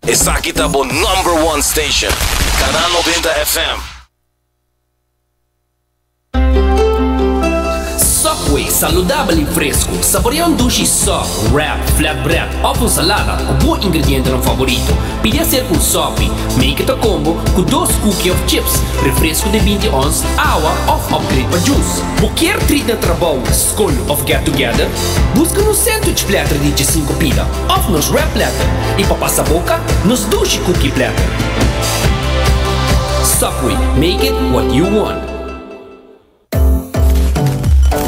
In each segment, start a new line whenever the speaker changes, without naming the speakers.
Esaki ta bo number one station, Canal 90 FM.
Subway, saludabel y fresco. Saborea un dushi sub, wrap, flatbread of un salada cu bo ingredientenan favorito. Pidi hacer cu un sopi. Make it a combo cu dos cookie of chips, refresco di binti ons, awa of upgrade pa juice. Bo kier treat na trabou, scol of get together? Busca nos sandwich platter di djesinco pida of nos wrap platter y pa pasa boca, nos dushi cookie platter. Subway, make it what you want.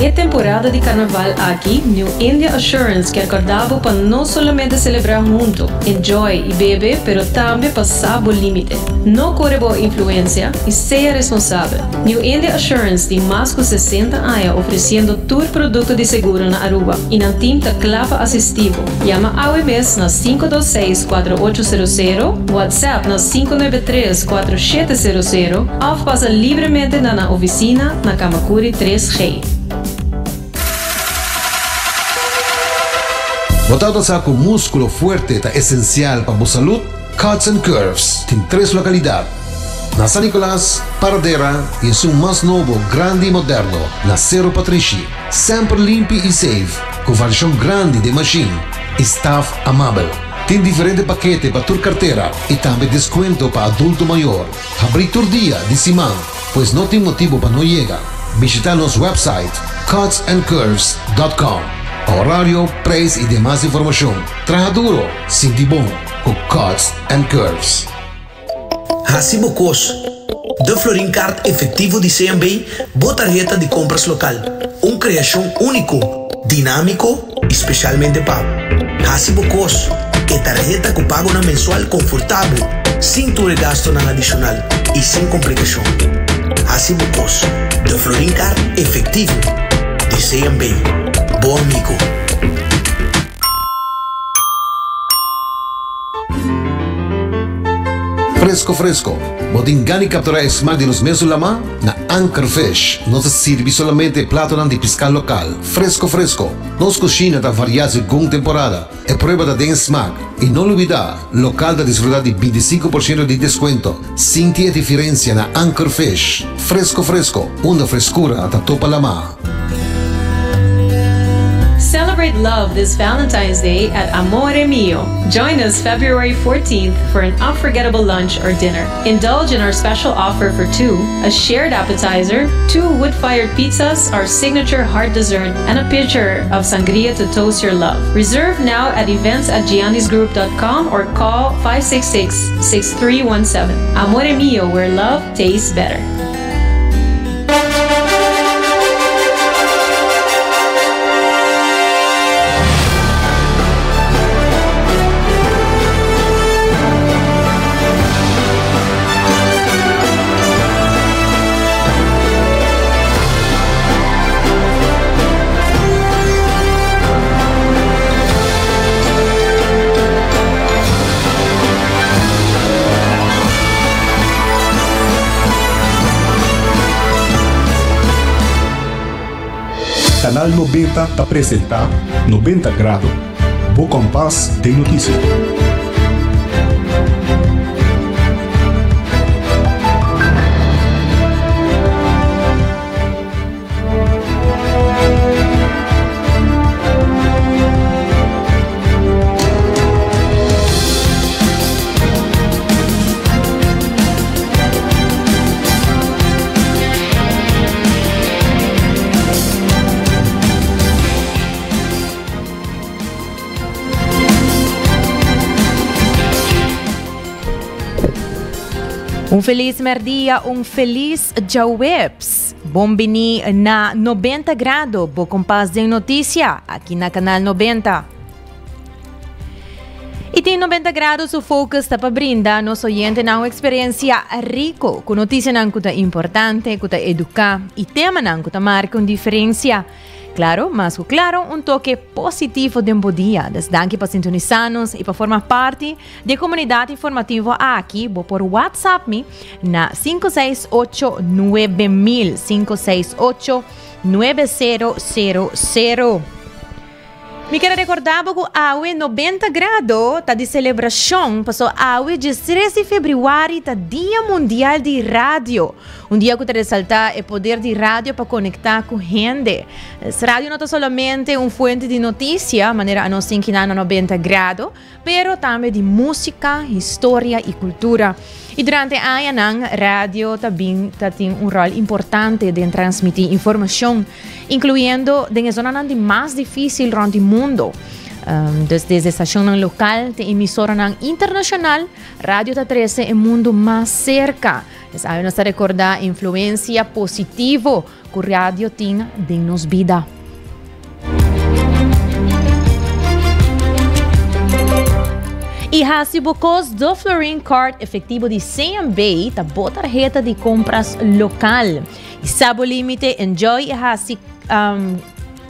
E temporada di Carnaval aki, New India Assurance kier corda bo pa no solamente celebra hunto, enjoy y bebe, pero tambe pa sa bo limite. No core bo influencia y sea responsabel. New India Assurance tin mas cu 60 aña ofreciendo tur producto di seguro na Aruba y nan team ta cla pa asisti bo. Yama awe mes na 526 4800, WhatsApp na 593 4700 of pasa libremente na nan oficina na Camacuri 3G.
Bo tabata sa cu musculo fuerte ta esencial pa bo salud? Cuts and Curves tin tres localidad, na San Nicolas, Paradera y esun mas nobo, grandi y moderno, na Cerro Patrishi. Semper limpi y safe, cu variacion grandi den machine y staff amabel. Tin diferente pakete pa tur cartera y tambe descuento pa adulto mayor. Habri tur dia di siman, pues no tin motibo pa no yega. Bishita nos website cutsandcurves.com pa horario, prijs y demas informacion. Traha duro, sinti bon cu Cuts and Curves.
Hasi bo kos. De Florin Card Efectivo di CMB, bo tarheta di compras local. Un creacion unico, dinamico y specialmente pa bo. Hasi bo kos. E tarheta cu pagonan mensual confortabel, sin tur e gastonan adicional y sin complicacion. Hasi bo kos. De Florin Card Efectivo di CMB. Bo amigo.
Fresco fresco, bo tin gana di captura e smaak di nos mesun lama? Na Anchor Fish nos ta sirbi solamente e platonan di pisca local, fresco fresco. Nos cushina ta varia segun temporada. E prueba ta den e smaak. Y no lubida, local ta disfruta di 25% di descuento. Sinti e diferencia na Anchor Fish. Fresco fresco, unda frescura ta topa lama.
Celebrate love this Valentine's Day at Amore Mio. Join us February 14th for an unforgettable lunch or dinner. Indulge in our special offer for two, a shared appetizer, two wood-fired pizzas, our signature hard dessert, and a pitcher of sangria to toast your love. Reserve now at events at giannisgroup.com or call 566-6317. Amore Mio, where love tastes better.
Canal 90 ta presenta 90 Grado, bo kompas den notisia.
Un felis merdia, un felis djaweps. Bon bini na 90 Grado, bo kompas den notisia, aki na Kanal 90. I tin 90 Grado su focus ta pa brinda nos oyentenan un eksperensia riko ku notisianan ku ta importante, ku ta eduká i temanan ku ta marka un diferensia. Claro, mas ku claro, un toke positivo den bo dia. Des danki pa sintonisa nos i pa forma parti di e komunidat informativo aki. Bo por WhatsApp mi na 568 9000, 568 9000. Mi kier a recorda bo cu awe 90 Grado ta di celebracion paso awe 13 di februari ta Dia Mundial di Radio. Un dia cu ta resalta e poder di radio pa conecta cu hende. Radio no ta solamente un fuente di noticia, manera anos tin kina na 90 Grado, pero tambe di musica, historia y cultura. Y durante añanan, radio ta bin ta tin un rol importante den transmiti informacion, incluyendo den e zonanan di mas dificil rond di mundo. Dus desde stacionnan local te emisoranan internacional, radio ta trece e mundo mas cerca. Es awe nos ta recorda influencia positivo cu radio tin den nos bida. Y haci bo cos do Florin Card efectivo di CMB ta bo tarheta di compras local. Y sa bo limite, enjoy y haci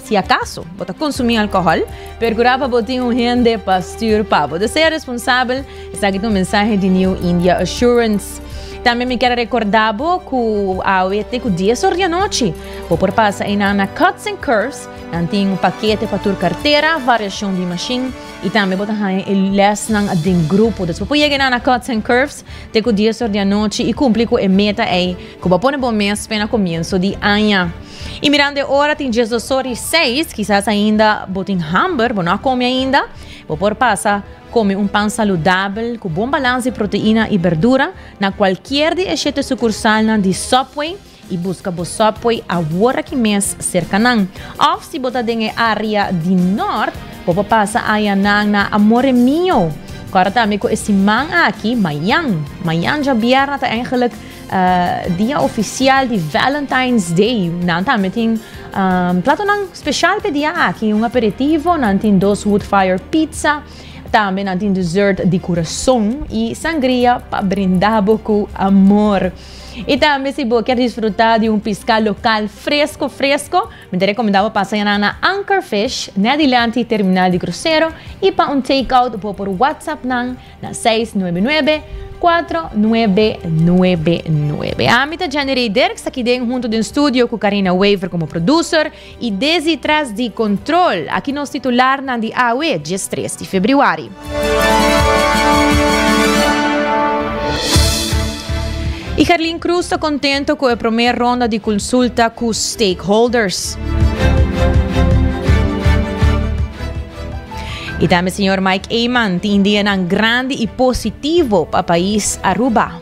si acaso bo ta consumi alcohol, percura pa bo tin un hende pa stuur pa bo. Dus sea responsabel, esaki ta un mensahe di New India Assurance. Tambe mi kier a recorda bo cu awe te cu 10 or di anochi bo por pasa einan na Cuts and Curves. Nan tin un pakete pa tur cartera, variacion di machine y tambe bo ta haña e lesnan den grupo. Dus bo por yega einan na Cuts and Curves te cu 10 or di anochi y cumpli cu e meta ei cu bo a pone bo mes p'e na comienso di aña. Y mirando e ora tin 12 or y 6, kisas ainda bo tin hamber, bo no a come ainda, bo por pasa Come un pan saludabel cu bon balans di proteina y berdura na cualkier di e shete sucursalnan di Subway y busca bo Subway awor aki mes cerca nan. Of si bo ta den e area di Noord, bo por pasa aya nan na Amore Mio. Corda tambe cu e siman aki, mayan, mayan djabièrnè ta eigenlijk dia oficial di Valentine's Day. Nan tambe tin platonan special p'e dia aki, un aperitivo, nan tin dos wood fire pizza, tambe nan tin dessert di curason y sangria pa brinda bo cu amor. Y tambe si bo kier disfruta di un pisca local fresco fresco, mi ta recomenda bo pasa yanan na Anchor Fish, net dilanti terminal di crucero, y pa un take out bo por WhatsApp nan na 699 4999. Ami ta Jenny Ray Dirks aki den hunto den studio cu Carina Wever como producer y Desi tras di control. Aki nos titularnan di awe, 13 di februari. Y Gerlin Cruz ta contento cu e prome ronda di consulta cu stakeholders. Y tambe señor Mike Eman tin ideanan grandi y positivo pa pais Aruba.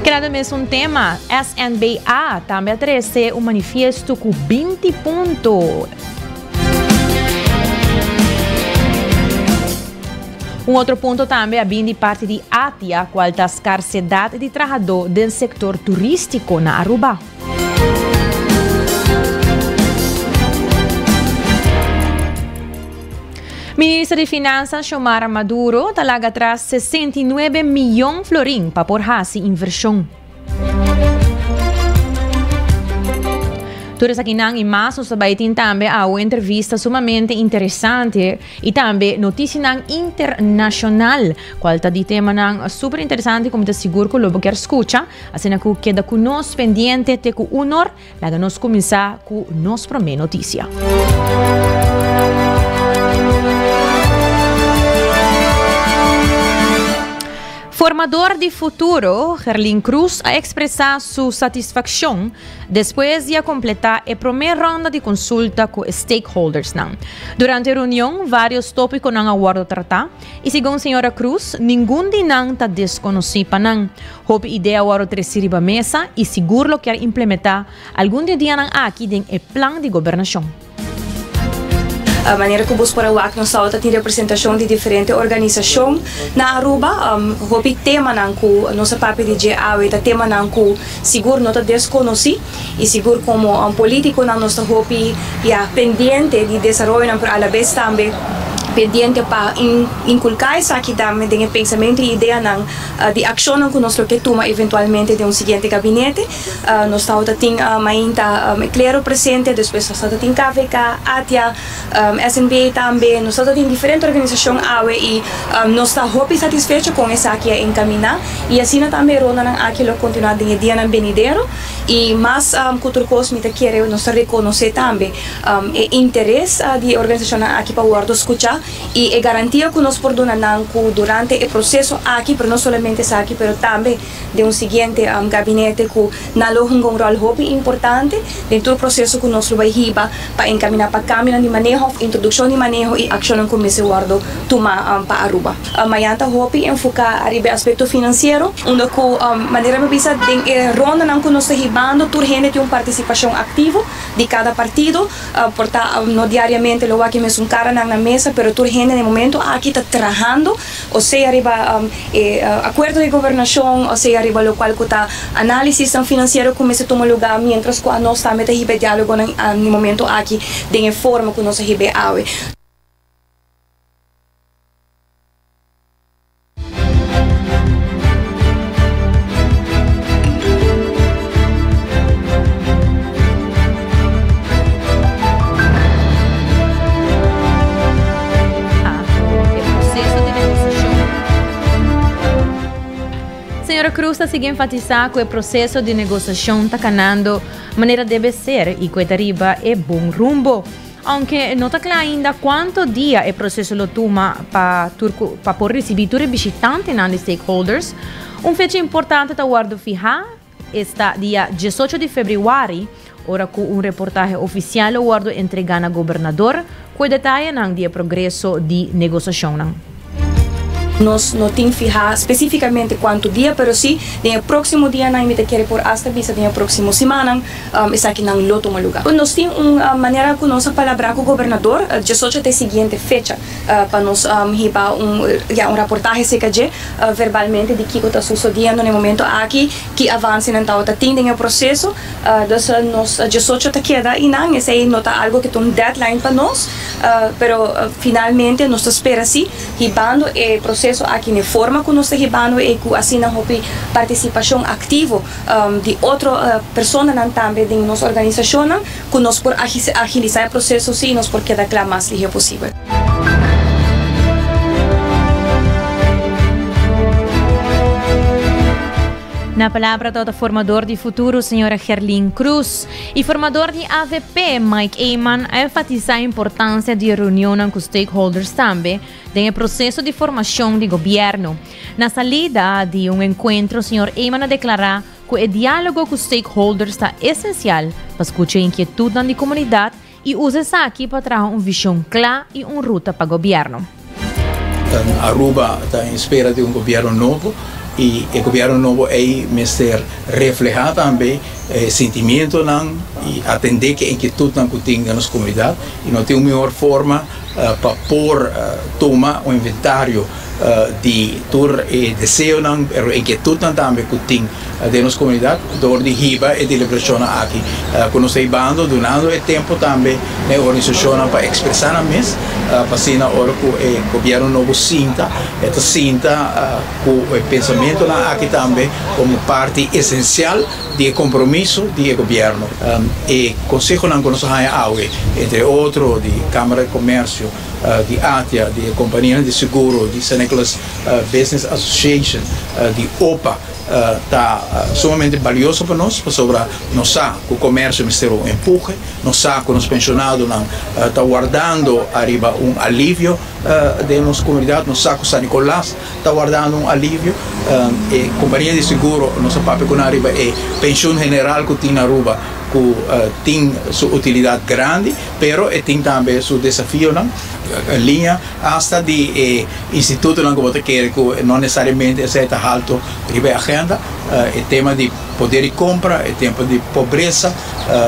Quedando mes un tema, SNBA tambe a trece un manifiesto cu 20 punto. Un otro punto tambe a bin di parti di ATIA, cual ta scarsedad di trahador den sector turistico na Aruba. Minister di Finansa Xiomara Maduro ta laga atras 69 miyon florin pa por hasi inversion. Tur esakinan y mas nos ta bay tin tambe awe entrevista sumamente interesante y tambe noticianan internacional cual ta di temanan super interesante cu mi ta sigur cu lo bo kier scucha. Asina cu keda cu nos pendiente te cu unor, laga nos cuminsa cu nos prome noticia. Formador di futuro, Gerlin Cruz a expresa su satisfaccion despues di a completa e prome ronda di consulta cu e stakeholdersnan. Durante e reunion, varios topiconan a wordo trata y segun señora Cruz, ningun di nan ta desconoci pa nan. Hopi idea a wòrdu tresi riba mesa i sigur lo kier implementá algun di e dianan aki den e plan di gobernashon.
Manera ku bos por a wak nos tabata tin representashon di diferente organisashon na Aruba. Hopi temanan ku nos a papia di dje awe ta temanan ku sigur no ta deskonosí i sigur komo politikonan nos ta hopi ya pendiente di desaroyonan pero alabes tambe pendiente pa inkulká esaki tambe den e pensamentu i ideanan Di akshonnan ku nos lo ke tuma eventualmente den un siguiente gabinete. Nos tabata tin mainta e klero presente, despues nos tabata tin KVK, ATIA, SNBA tambe. Nos tabata tin diferente organisashon awe i nos ta hopi satisfecho kon esaki a enkaminá i asina tambe e rondanan aki lo kontinuá den e dianan benidero. Y mas cu tur cos mi ta kere nos ta reconoce tambe e interes di e organisacionnan aki pa wordo scucha y e garantia cu nos por duna nan cu durante e proceso aki, pero no solamente esaki pero tambe den un siguiente gabinete cu nan lo hunga un rol hopi importante den tur proceso cu nos lo bay hiba pa encamina pa cambionan di maneho of introduccion di maneho y accionnan cu mester wordo tuma pa Aruba. Mayan ta hopi enfoca ariba e aspecto financiero, unda cu manera mi bisa den e rondanan cu nos ta hibando tur hende tin un participacion activo di cada partido, por ta no diariamente lo wak e mesun caranan na mesa, pero tur hende na e momento aki ta trahando o sea riba e acuerdo di gobernacion o sea riba locual cu ta analisisnan financiero cu mester tuma luga mientras cu anos tambe ta hiba e dialogonan na e momento aki den e forma cu nos a hiba e awe.
Señora Cruz ta sigui enfatisa cu e proceso di negociacion ta canando manera debe ser y cu e ta riba e bon rumbo. Aunke no ta kla ainda kuantu dia e proseso lo tuma pa tur ku pa por risibí tur e bishitantenan di stakeholders, un fecha importante ta wòrdu fihá, esta dia diesocho di febrüari, ora ku un reportahe ofisial lo wòrdu entregá na gobernador ku e detayenan di e progreso di negosashonnan.
Nos no tin fihá spesífikamente kuantu dia, pero sí den e próksimo dianan i mi ta kere por asta bisa den e próksimo simannan esakinan lo tuma lugá. Nos tin un manera ku nos a palabrá ku gobernador, diesocho ta e siguiente fecha pa nos hiba un ya un raportahe serka dje verbalmente di kiko ta susodiendo na e momento aki, ki avansenan tabata tin den e proseso. Dus nos diesocho ta keda einan, esei no ta algo ku ta un deadline pa nos. Pero finalmente nos ta spera si hibando e proceso aki n'e forma cu nos ta hibando e cu asina hopi participacion activo di otro personanan tambe den nos organisacionnan cu nos por agilisa e proceso si y nos por keda cla mas lihe posibel.
Na palabra tabata formador di futuro señora Gerlin Cruz y formador di avp Mike Eman a enfatisa e importancia di e reunionnan cu stakeholders tambe den e proceso di formacion di gobierno. Na salida di un encuentro señor Eman a declara cu e dialogo cu stakeholders ta esencial pa scucha e inquietudnan di comunidad y usa esaki pa traha un vision cla y un ruta pa gobierno.
Aruba ta en espera di un gobierno nobo y e gobierno nobo ey mester refleha tambe e sentimientonan y atende cu e inquietudnan cu tin den nos comunidad y no tin un mihor forma pa por tuma un inventario di tur e deseonan pero e inkietudnan tambe ku tin den nos komunidat dor di hiba e deliberashonnan aki ku nos ta hibando dunando e tempu tambe na e organisashonnan pa ekspresá nan mes pa asina ora ku e gobièrnu nobo sinta e ta sinta ku e pensamentunan aki tambe komo parti esensial di e kompromiso di e gobièrnu. E konsehonan ku nos a haña awe entre otro di Kámara di Komèrsio, di ATIA, di e kompanianan di seguro, di San Nicolas Business Association, di opa, ta sumamente balioso pa nos pasobra nos sa ku komersio mester un empuhe, nos sa ku nos penshonadonan ta wardando ariba un alivio den nos komunidat, nos sa ku San Nicolas ta wardando un alivio. E kompania di seguro nos a papia ku nan riba e penshun general ku tin na Aruba ku tin su utilidat grandi, pero e tin tambe su desafionan. Liña hasta di e institutonan ku bo ta kere ku no nesesariamente esei ta halto riba e agenda, e tema di poder di kompra, e tema di pobresa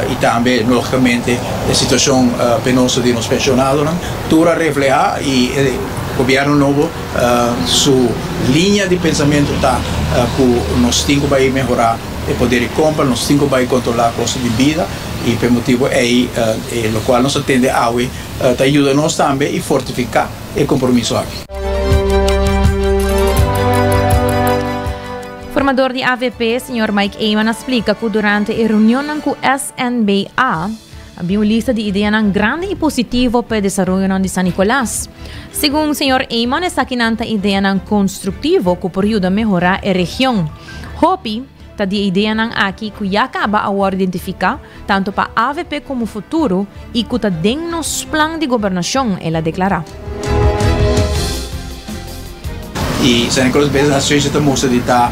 i tambe logicamente e situacion penoso di nos pensionadonan, tur a refleha i e gobierno nobo su liña di pensamento ta ku nos tin ku bai mehora e poder di compra, nos tin cu bay controla costo di bida y p'e motibo ey e locual nos a tende awe ta yuda nos tambe y fortifica e compromiso aki.
Formador di avp, señor Mike Eman a splica cu durante e reunionnan cu SNBA, a bin un lista di ideanan grandi y positivo pa e desaroyonan di San Nicolas. Segun señor Eman esakinan ta ideanan constructivo cu por yuda mehora e region. Hopi. Ta di e ideanan aki cu ya caba a wordo identifica, tanto pa avp como Futuro, y cu ta den nos plan di gobernacion, el a declara.
Y San Nicolas Business Association ta mustra di ta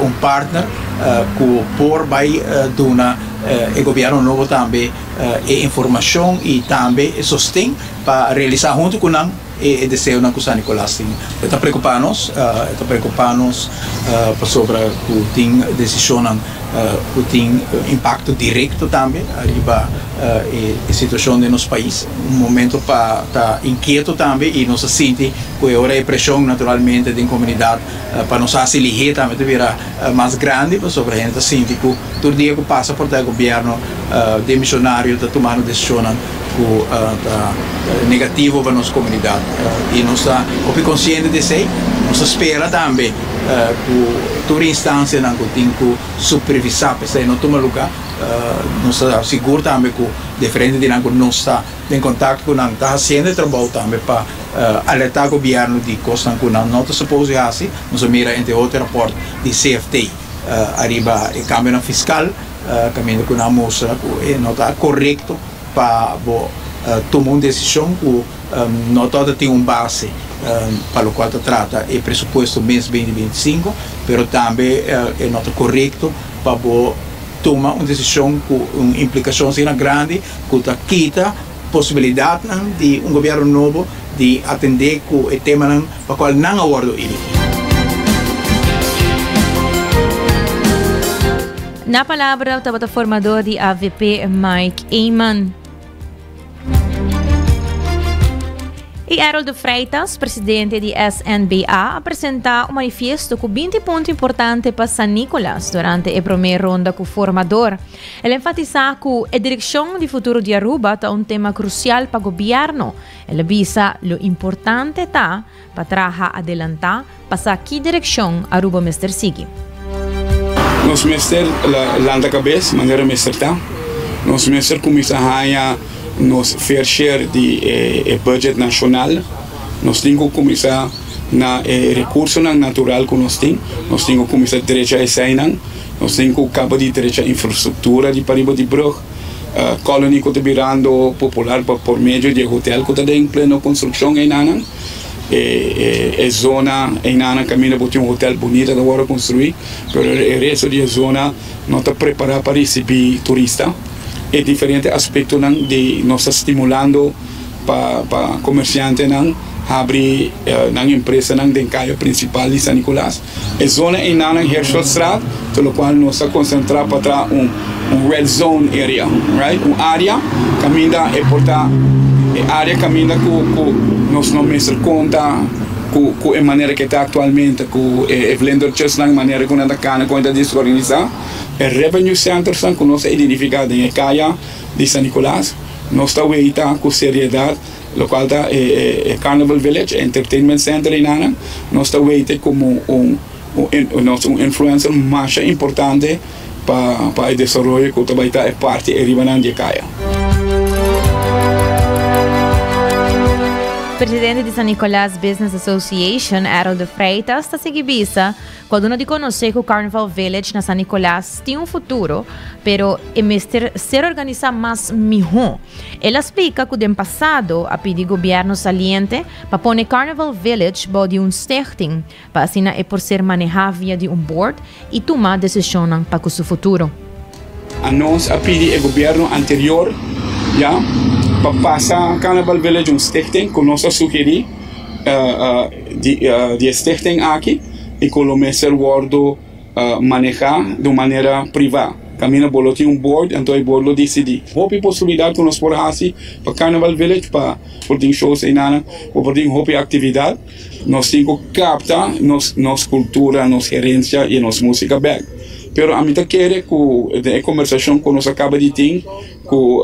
un partner cu por bay duna e gobierno nobo tambe e informacion y tambe e sosten pa realisa hunto cu nan e deseonan cu San Nicolas tin. E ta preocupa nos, e ta preocupa nos pasobra cu tin decisionnan cu tin impacto directo tambe ariba e situacion den nos pais. Un momento pa ta inquieto tambe y nos a sinti cu e ora e presion naturalmente den comunidad pa nos haci lihe tambe ta bira mas grandi pasobra hende ta sinti cu tur dia cu pasa por ta e gobierno demisionario ta tumando decisionnan cu ta negativo pa nos comunidad y nos ta hopi consciente di esey. Nos ta spera tambe cu tur instancianan cu tin cu supervisa pa esey no tuma lugar. Nos ta sigur tambe cu diferente di nan cu nos ta den contacto cu nan ta haciendo e trabou tambe pa alerta gobierno di cosnan cu nan no ta suppose di haci. Nos a mira entre otro e rapport di CFT ariba e cambionan fiscal caminda cu nan a mustra cu e no ta corecto pa bo tuma un desishon ku no tabata tin un base pa lokual ta trata e presupuesto mes 2025, pero tambe e no ta korekto pa bo tuma un desishon ku un implikashon asina grandi ku ta kita posibilidatnan di un gobièrnu nobo di atendé ku e temanan pa kual nan a wòrdu eligi.
Na palabra tabata formador di avp Mike Eman. Y Errol de Freitas, presidente di SNBA, a presenta un manifiesto cu 20 punto importante pa San Nicolas durante e prome ronda cu formador. El a enfatisa cu e direccion di futuro di Aruba ta un tema crucial pa gobierno. El a bisa lo importante ta Pa traha adelantá pa sa ki direkshon Aruba mester sigui.
Nos mester lanta kabes manera mester ta. Nos mester kuminsá haña nos fair share di e budget nashonal. Nos tin ku kuminsá na e rekursonan natural ku nos tin. Nos tin ku kuminsá drecha eseinan. Nos tin ku kaba di drecha infrastruktura di pariba di brug. Colony cu ta birando popular pa por medio di e hotel cu ta den pleno construccion einanan. E zona einanan caminda bo tin un hotel bunita ta wordo construi, pero e resto di e zona no ta prepara pa ricibi turista. E diferente aspectonan di nos ta stimulando pa pa comerciantenan habri nan empresanan den caya principal di San Nicolas. E zona einan Herschelstraat, ta locual nos ta concentra pa traha un un red zone area, right? Un area caminda e por ta e area caminda cu cu nos no mester conta cu cu e manera ke ta actualmente cu e vlindertjesnan manera cu nan ta cana cu nan ta desorganisa. E revenue centersnan cu nos a identifica den e caya di San Nicolas, nos ta weita cu seriedad Locual ta e Carnival Village, e entertainment center einanan, nos ta weite como un nos un influencer masha importante pa pa e desaroyo cu ta bay ta e parti eribanan di e caya.
Presidente di San Nicolas Business Association, Errol de Freitas, ta sigui bisa Cu a duna di conoce cu Carnival Village na San Nicolas tin un futuro, pero e mester ser organisa mas miho. El a splica cu den pasado a pidi gobierno saliente pa pone Carnival Village bao di un stichting pa asina e por ser maneha via di un board y tuma decisionnan pa cu su futuro.
Anos a pidi e gobierno anterior ya pa pasa Carnival Village un stichting cu nos a sugeri di e stichting aki y cu lo mester wordo maneha di un manera priva. Caminda bo lo tin un board anto e board lo dicidi. Hopi posibilidad cu nos por haci pa Carnival Village pa por tin shows eynana, bo por tin hopi actividad. Nos tin cu capta nos cultura, nos herencia y nos musica bek. Pero ami ta kere cu den e conversacion cu nos a caba di tin cu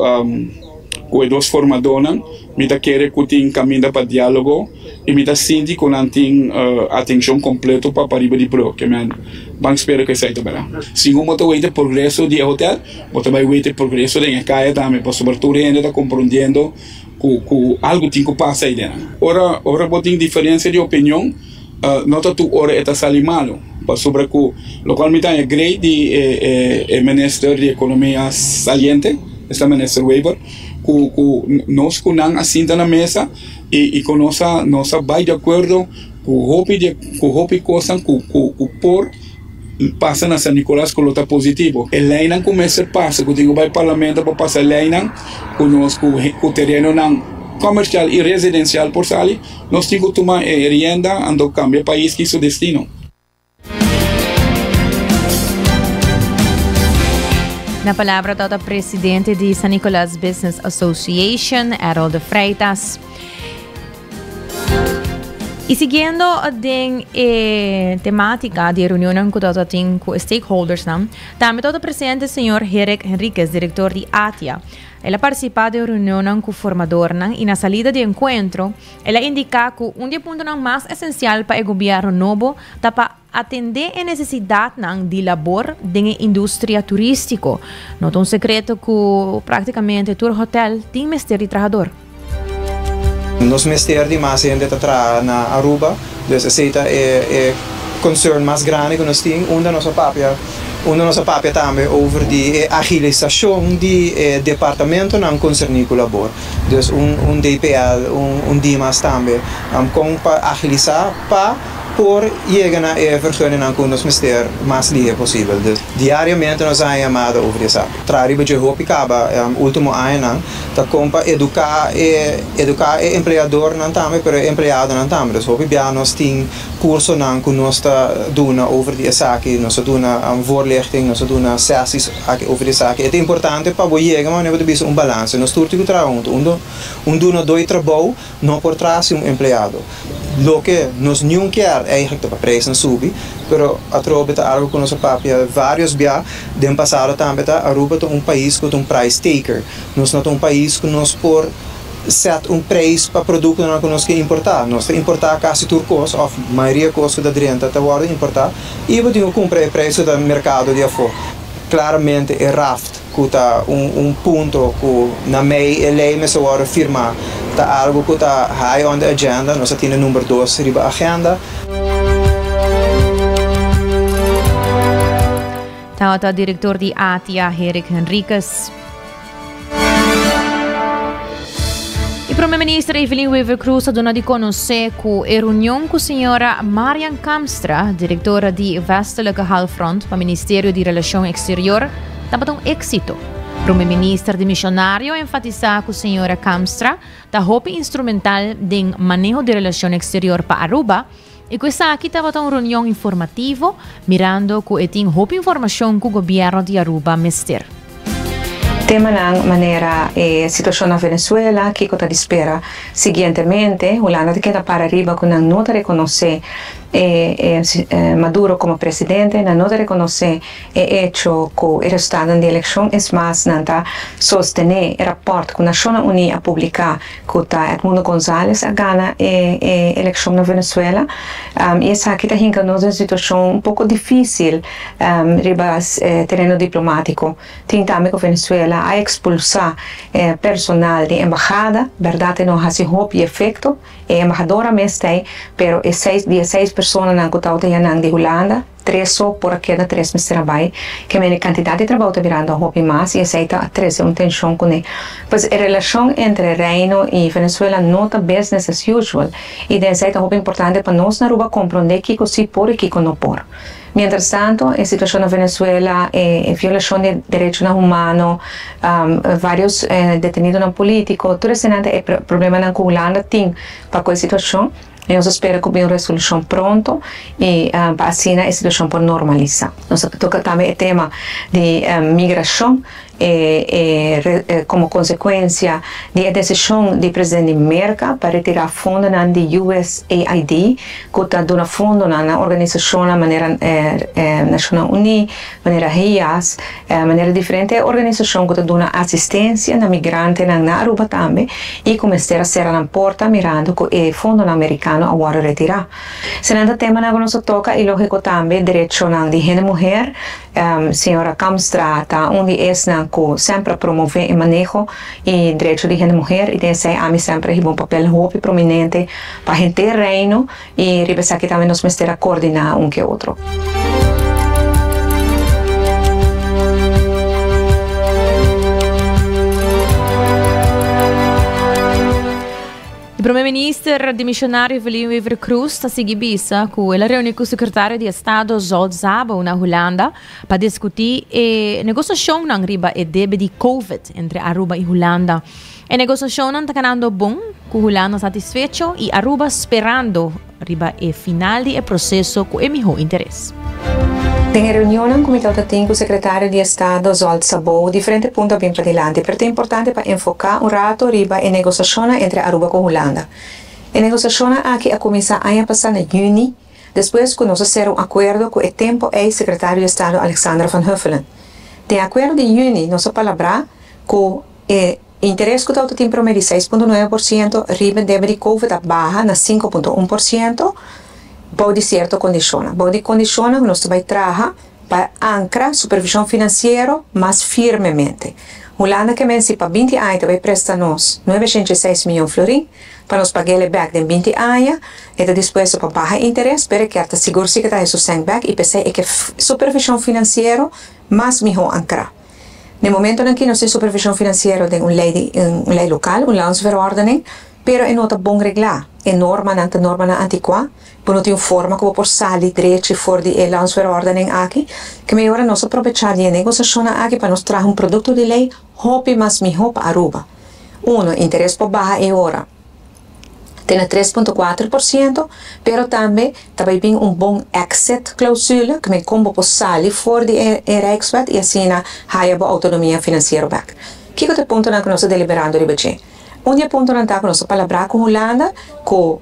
cu e dos formadornan, mi ta kere cu tin caminda pa dialogo y mi ta sinti cu nan tin atencion completo pa pariba di brug. Ke men ban spera cu esey ta bera. Segun bo ta weten progreso di e hotel, bo ta bay weten progreso den e caya tambe, pasobra tur hende ta comprondiendo cu cu algo tin cu pasa ey den. Ora ora bo tin diferencia di opinion, no ta tur ora e ta sali malo. Pasobra ku lokual mi ta haña great di e e minister di ekonomia saliente, esta minister Wever, ku ku nos ku nan a sinta na mesa i i ku nos a nos a bai di akuerdo ku hopi di ku hopi kosnan ku ku ku por pasa na San Nicolas ku lo ta positivo. E leinan ku mester pasa ku tin ku bai parlamento pa pasa leinan ku nos ku ku terenonan komersial i residensial por sali. Nos tin ku tuma e rienda anto kambia pais ki su destino.
Na palabra tabata presidente di San Nicolas Business Association, Errol de Freitas. Y siguiendo den e temática di reunionnan cu tabata tin cu e stakeholdersnan, tambe tabata presente señor Herrick Henriquez, director di ATIA. El a partisipá den reunionnan ku formadornan i na salida di enkuentro el a indiká ku un di e puntonan mas esensial pa e gobièrnu nobo ta pa atendé e nesesidatnan di labor den e industria turístiko. No ta un sekreto ku práktikamente tur hotèl tin mester di trahador.
Nos mester di mas hende ta traha na Aruba, dus esei ta e concern mas grandi ku nos tin. Unda nos a papia unda nos a papia tambe over di e agilisacion di e departamentonan concerni cu labor. Dus un un DPL, un un Dimas tambe, con pa agilisa pa por yega na e vergunningnan cu nos mester mas lihe posibel. Dus diariamente nos a haña yamada over di esaki. Traha riba dje hopi caba ultimo añanan ta con pa educa e educa e empleadornan tambe pero e empleadonan tambe. Dus hopi bia nos tin Cursonan cu nos ta duna over di esaki, nos ta duna voorlichting, nos ta duna sessies aki over di esaki. E ta importante pa bo yega manera bo ta bisa un balance. Nos tur tin cu traha hunto. Un un dunador di trabou no por traha sin un empleado. Loke nos niun kier eigenlijk ta pa prijsnan subi, pero atrobe ta algo cu nos a papia varios bia den pasado tambe ta Aruba ta un pais cu ta un price taker. Nos no ta un pais cu nos por. Set un prijs pa produktonan ku nos ke importá. Nos ta importá kasi tur kos òf mayoria kos ku ta drenta ta wòrdu importá i bo tin ku kumpra e prijs ku ta merkado di afó. Klaramente e raft ku ta un un punto ku na mei e lei mester wòrdu firmá ta algu ku ta high on the agenda. Nos a tene number dos riba agenda.
Tabata direktor di ATIA Herrick Henriquez. E Prome Minister Evelyn Wever-Croes a duna di conoce cu e reunion cu señora Marian Kamstra, directora di Westelijke Halfrond pa Ministerio di Relacion Exterior, tabata un exito. Prome Minister dimisionario a enfatisa cu señora Kamstra ta hopi instrumental den maneho di relacion exterior pa Aruba y cu esaki tabata un reunion informativo mirando cu e tin hopi informacion cu gobierno di Aruba mester.
Temanan manera e situacion na Venezuela, kico ta di spera siguientemente, Hulanda ta keda para riba cu nan no ta reconoce Maduro como presidente, nan no ta reconoce E echo ku e resultadonan di elekshon es mas nan ta sostené e rapòrt ku Nashonnan Uní a publiká ku ta Edmundo Gonzalez a gana e e elekshon na Venezuela i esaki ta hinka nos den situashon un poko difísil riba tereno diplomátiko. Tin tambe ku Venezuela a ekspulsá personal di embahada, bèrdat e no hasi hopi efekto, e embahadora mes ta ei, pero e seis di e seis personanan ku tabata yanan di Hulanda, Tres so por a keda tres mester a bai. Ke mene kantidat di trabou ta birando hopi mas i esei ta trese un tenshon kuné. Pues e relashon entre Reino i Venezuela no ta business as usual i den esei ta hopi importante pa nos na Aruba komprondé kiko si por i kiko no por. Mientras tanto e situashon na Venezuela, e violashon di derechonan humano, varios detenidonan politico, tur esenan ta e problemanan ku Hulanda tin pa ku e situashon. Nos a spera ku bin un resolushon pronto i pa asina e situashon por normalisa. Nos a toka tambe e tema di migrashon komo konsekuensia di e desishon di presidente di Merka pa retirá fondonan di USAID ku ta duna fondonan na organisashonnan manera Nashonnan Uní, manera HIAS, Manera diferente organisashon ku ta duna asistensia na migrantenan na Aruba tambe i ku mester a sera nan porta mirando ku e fondonan merikano a wòrdu retirá. Esnan ta temanan ku nos a toka i lógiko tambe derechonan di hende muher. Señora Kamstra ta un di esnan. hendenan cu semper a promove e maneho y derecho di hende muher y den esey ami semper a hiba un papel hopi prominente pa henter Reino y riba esaki tambe nos mester a coordina un ke otro.
E Prome Minister dimisionario Evelyn Wever-Croes ta sigui bisa cu el a reuni cu Secretario di Estado Zsolt Szabo na Hulanda pa discuti e negociacionnan riba e debe di Covid entre Aruba y Hulanda. E negociacionnan ta canando bon, cu Hulanda satisfecho y Aruba sperando riba e final di e proceso cu e miho interes.
Den e reunionnan cu mi tabata tin cu Secretario di Estado Zsolt Szabó diferente punto a bin padilanti, pero ta importante pa enfoca un rato riba e negociacionnan entre Aruba cu Hulanda. E negociacionnan aki a cuminsa aña pasa na juni, despues cu nos a cera un acuerdo cu e tempo ey Secretario di Estado Alexandra van Huffelen. Den e acuerdo di juni nos a palabra cu e Interes ku ta tin promé di 6.9% riba debe di Covid a baha na 5.1% bou di sierto kondishonnan. Bou di kondishonnan ku nos ta bai traha pa ankra supervishon finansiero mas firmemente. Hulanda ke men si pa 20 aña ta bai presta nos 906 mion florin pa nos pag'el bèk den 20 aña. E ta dispuesto pa baha interes pero e kier ta sigur si ke ta haña su sèn bèk i p'esei e ke supervishon finansiero mas mihó ankrá. Na e momentonan aki nos tin supervision financiero den un ley di un ley local, un landsverordening, pero e no ta bon reglá. E normanan ta normanan anticuá, bo no tin un forma cu bo por sali drechi for di e landsverordening aki. Ke mehor nos a probecha di e negociacionnan aki pa nos traha un producto di ley hopi mas miho pa Aruba. Uno, interes por baha e ora. te na 3.4%, pero tambe ta bai bin un bon exit clausule, ke men kon bo por sali for di e e Rijkswet i asina haya bo autonomia finansiero bek. Kiko ta e puntonan ku nos ta deliberando riba dje? Un di e puntonan ta ku nos ta palabrá ku Hulanda ku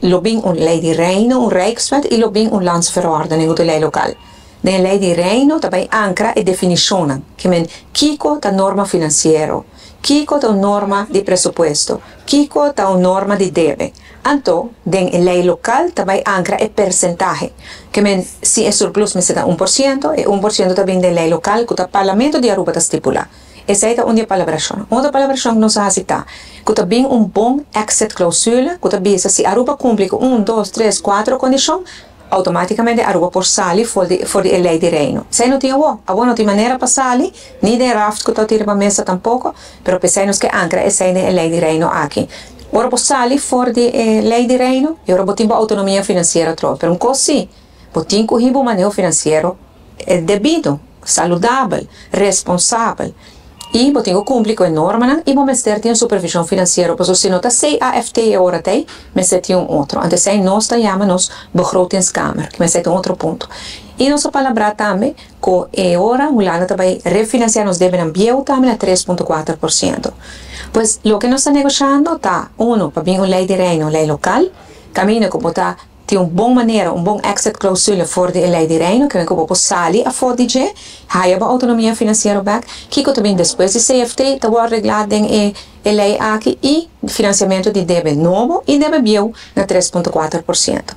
lo bin un lei di Reino, un Rijkswet, i lo bin un Landsverordening, ku ta lei lokal. Den e lei di Reino ta bai ankra e definishonnan, ke men kiko ta norma finansiero, kiko ta un norma di presupuesto, kiko ta un norma di debe. Anto, den e lei lokal ta bai ankra e persentahe, ke men si e surplus mester ta 1%, e 1% ta bin den lei lokal ku ta Parlamento di Aruba ta stipulá. Esei ta un di e palabrashonnan. Un otro palabrashon ku nos a hasi ta ku ta bin un bon exit clausule ku ta bisa si Aruba kumpli ku un, dos, tres, kuatro kondishon, Automáticamente Aruba por sali for di for di e ley di Reino. Esey no tin awo. Awo no tin manera pa sali, ni den raft cu ta tira pa mesa tampoco, pero p'esey nos ke ancra esey den e ley di Reino aki. Ora bo sali for di e ley di Reino, y ora bo tin bo autonomia financiero atrobe. Pero un cos si, bo tin cu hiba un maneho financiero debido, saludabel, responsabel. Y bo tin cu cumpli cu e normanan y bo mester tin un supervision financiero pasobra si no ta CAFT e ora t'ey, mester tin un otro. Anto esey nos ta yama nos begrotingskamer, cu mester ta un otro punto. Y nos a palabrá tambe cu e ora Hulanda ta bay refinancia nos debenan bieu tambe na 3.4%. Pues loke nos ta negoshando ta, uno, pa bin un ley di Reino, un ley local, caminda cu bo ta Tin un bon manera, un bon exit clausule for di e ley di Reino, kende ku bo por sali afó di dje, haya bo autonomia financiero bek. Kiko ta bin despues di CFT ta wòrdu reglá den e e ley aki i financiamento di debe nobo i debe bieu na 3.4%.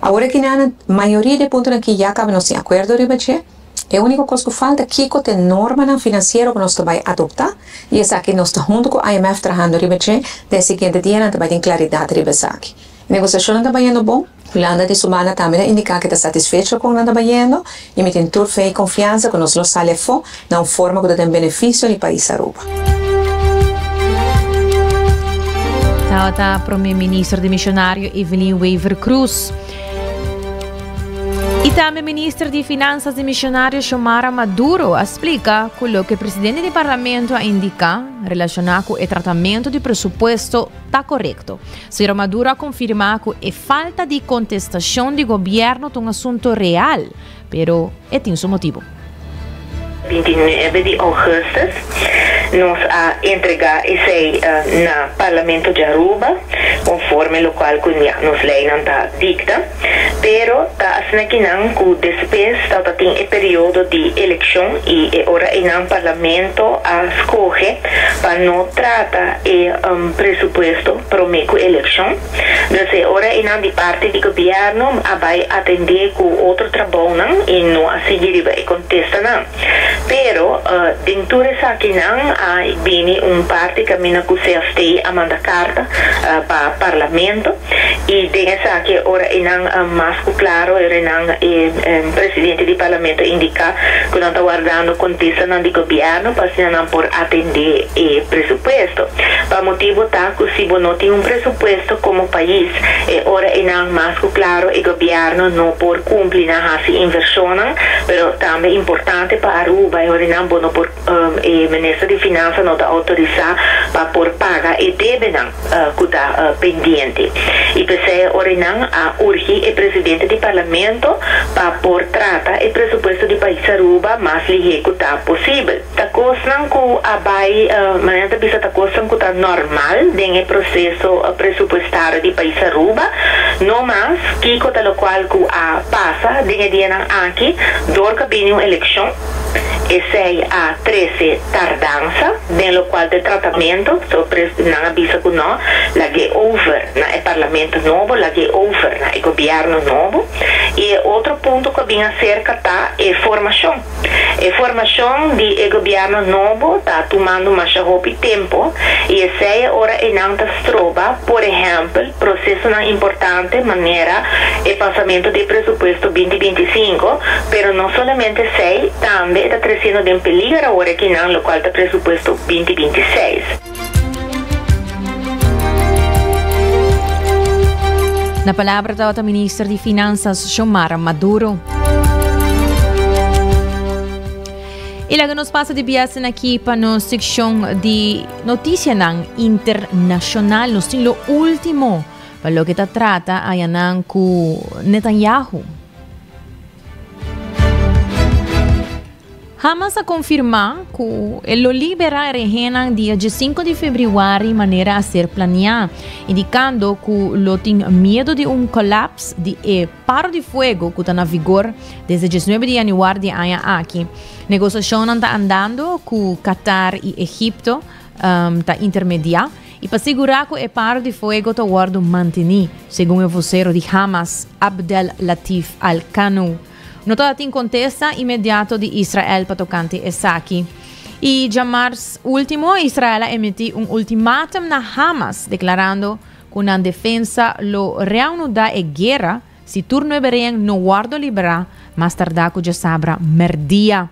Awor aki nan mayoria di e puntonan aki ya kaba nos tin akuerdo riba dje. E úniko kos ku falta kiko ta e normanan finansiero ku nos ta bai adoptá i esaki nos ta huntu ku IMF trahando riba dje den e siguiente dianan ta bai tin klaridat riba esaki. Negosiashonnan ta bayendo bon. Hulanda di su banda tambe ta indiká ku e ta satisfecho kon nan ta bayendo i mi tin tur fe i konfiansa ku nos lo sali afó na un forma ku ta den benefisio di pais Aruba.
Tabata Prome Minister demisionario Evelyn Wever-Croes i tambe Minister di Finansas demisionario Xiomara Maduro a splika ku loke Presidente di Parlamento a indiká relashoná ku e tratamentu di presupuesto ta korekto. Señor Maduro a konfirmá ku e falta di kontestashon di gobièrnu ta un asuntu real, pero e tin su motibu.
29 di ougùstùs nos a entregá esei na Parlamento di Aruba konforme lokual ku nos leinan ta dikta. Pero ta asina kinan ku despues tabata tin e periodo di elekshon i e ora einan Parlamento a skohe pa no trata e presupuesto promé ku elekshon. Dus e ora einan di parti di gobièrnu a bai atendé ku otro trabounan i no a sigui riba e kontestanan. Pero. Pero den tur esakinan a bini un parti kaminda ku CFT a manda karta pa Parlamento i den esaki ora einan mas ku klaro ora einan e presidente di Parlamento a indiká ku nan ta wardando kontestanan di gobièrnu pa asina nan por atendé e presupuesto. Pa motibu ta ku si bo no tin un presupuesto komo pais e ora einan mas ku klaro e gobièrnu no por kumpli na hasi invershonnan. Pero tambe importante pa Aruba e horinan bo no por e minister di finansa no ta autorisa pa por paga e debenan cu ta pendiente. Y p'esey e horinan a urgi e presidente di parlamento pa por trata e presupuesto di pais Aruba mas lihe cu ta posibel. Ta cosnan cu a bay, manera ta bisa ta cosnan cu ta normal den e proceso presupuestario di pais Aruba. No mas, kico ta locual cu a pasa den e dianan aki dor cu a bini un eleccion, esey a trece tardansa den locual ta e tratamento, so nan a bisa cu no, lag'e over na e parlamento nobo, lag'e over na e gobierno nobo. Y e otro punto cu a bin acerca ta e formacion. E formashon di e gobièrnu nobo ta tumando masha hopi tempu i esei e ora einan ta stroba, por ehèmpel, prosesonan importante manera e pasamentu di e presupuesto binti 25, pero no solamente esei, tambe e ta tresiendo den peliger awor akinan lokual ta presupuesto binti 26.
Na palabra tabata minister di Finanzas Xiomara Maduro. Y laga nos pasa di biasen aki pa nos seccion di noticianan internacional. Nos tin lo ultimo pa loke ta trata ayanan cu Netanyahu. Hamas a konfirmá ku e lo liberá e rehennan dia diesinku di febrüari manera a ser planiá, indikando ku lo tin miedu di un kòlaps di e paro di fuego ku ta na vigor desde diesnuebe di yanüari di e aña aki. Negosiashonnan ta andando ku Qatar i Egipto ta intermediá i pa sigurá ku e paro di fuego ta wòrdu mantení, segun e vosero di Hamas, Abdel Latif al-Qanou. No tabatin kontesta inmediato di Israel pa tokante esaki. I djamars último, Israel a emití un ultimatum na Hamas, deklarando ku nan defensa lo reanudá e guera si tur nuebe rehen no wòrdu liberá mas tardá ku djasabra mèrdia.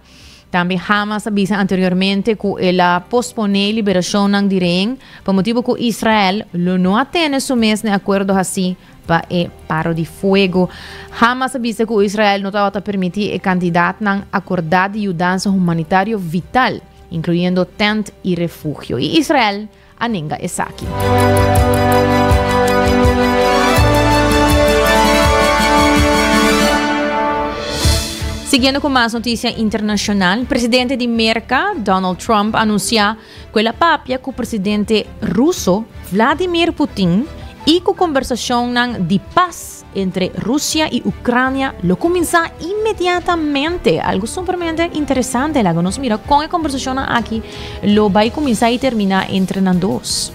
Tambe Hamas a bisa anteriormente ku el a posponé liberashonnan di rehen pa motibu ku Israel lo no a tene su mes na e akuerdo hasí pa e paro di fuego. Hamas a bisa ku Israel no tabata permití e kantidatnan akordá di yudansa humanitario vital, inkluyendo tènt i refugio, i Israel a nenga esaki. Siguiendo ku mas notisia internashonal, presidente di Merka, Donald Trump, a anunsiá ku el a papia ku presidente ruso Vladimir Putin i ku kombersashonnan di pas entre Rusia i Ukrania lo kuminsá inmediatamente. Algu supermente interesante. Laga nos mira kon e kombersashonnan aki lo bai kuminsá i terminá entre nan dos.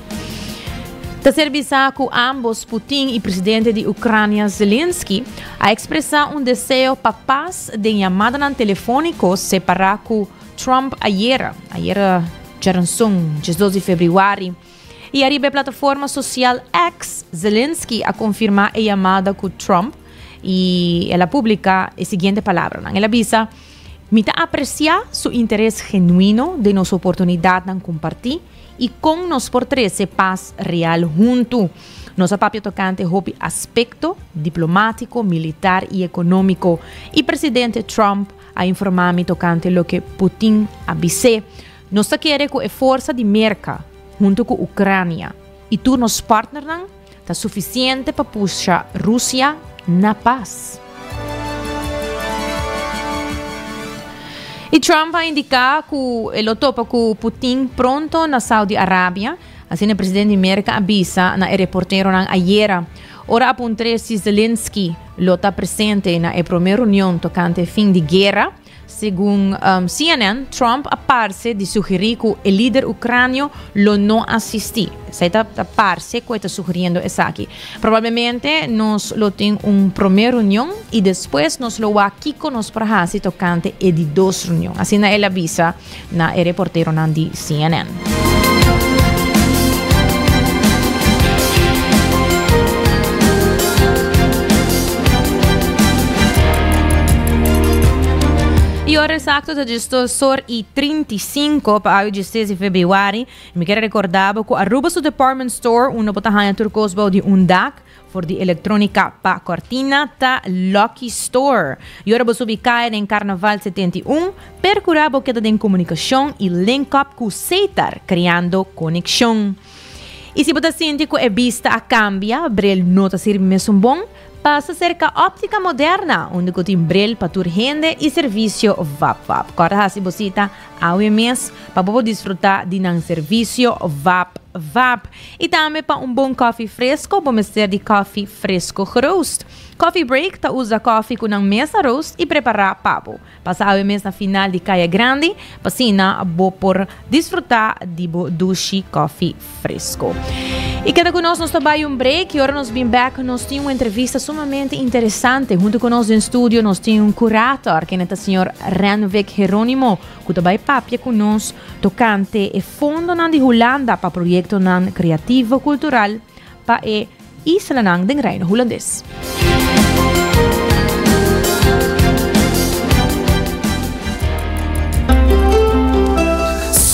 Ta ser bisá ku ámbos Putin i presidente di Ukrania Zelensky a ekspresá un deseo pa pas den yamadanan telefóniko separá ku Trump ayera, ayera djaranson, 12 di febrüari, i ariba e plataforma sosial X, Zelensky a konfirmá e yamada ku Trump i el a publiká e siguiente palabranan. El a bisa, Mi ta apresiá su interes genuino den nos oportunidatnan kompartí i kon nos por trese pas real huntu. Nos a papia tokante hopi aspekto, diplomátiko, militar i ekonómiko, i presidente Trump a informá mi tokante loke Putin a bis'é. Nos ta kere ku e forsa di Merka huntu ku Ukrania i tur nos partnernan ta sufisiente pa pusha Rusia na pas. I Trump a indiká ku e lo topa ku Putin pronto na Saudi Arabia, asina e presidente di Merka a bisa na e reporteronan ayera. Ora a puntr'é si Zelensky lo ta presente na e promé reunion tokante fin di guera. Segun CNN, Trump a parse di sugerí ku e lider ukranio lo no asistí. Esei ta ta parse ku e ta sugeriendo esaki. Probablemente nos lo tin un promé reunion i despues nos lo wak kiko nos por hasi tokante e di dos reunion, asina el a bisa na e reporteronan di CNN. E ora exacto ta 12 or y 35 pa awe 16 di februari. Mi kier recorda bo cu Aruba su department store unda bo ta haya tur cos bou di un dak. For di electronica pa cortina ta Lucky Store. Y ora bo subi caya den Carnaval 71, percura bo keda den comunicacion y link up cu Setar, creando conexion. Y si bo ta sinti cu e bista a cambia, bril no ta sirbi mesun bon, pasa cerca Optica Moderna, unda cu tin bril pa tur hende y servicio vap vap. Corda haci bo cita awe mes pa bo por disfruta di nan servicio vap vap. Y tambe pa un bon koffie fresco bo mester di koffie fresco geroost. Coffee Break ta usa koffie cu nan mes a roost y prepara pa bo. Pasa awe mes na final di Caya Grandi pa asina bo por disfruta di bo dushi koffie fresco. Y keda cu nos, nos ta bay un break y ora nos bin bek nos tin un entrevista sumamente interesante. Hunto cu nos den studio nos tin un curator, kende ta señor Renvick Geronimo, cu ta bay papia cu nos tocante e fondonan di Hulanda pa proyectonan creativo cultural pa e islanan den Reino Hulandes.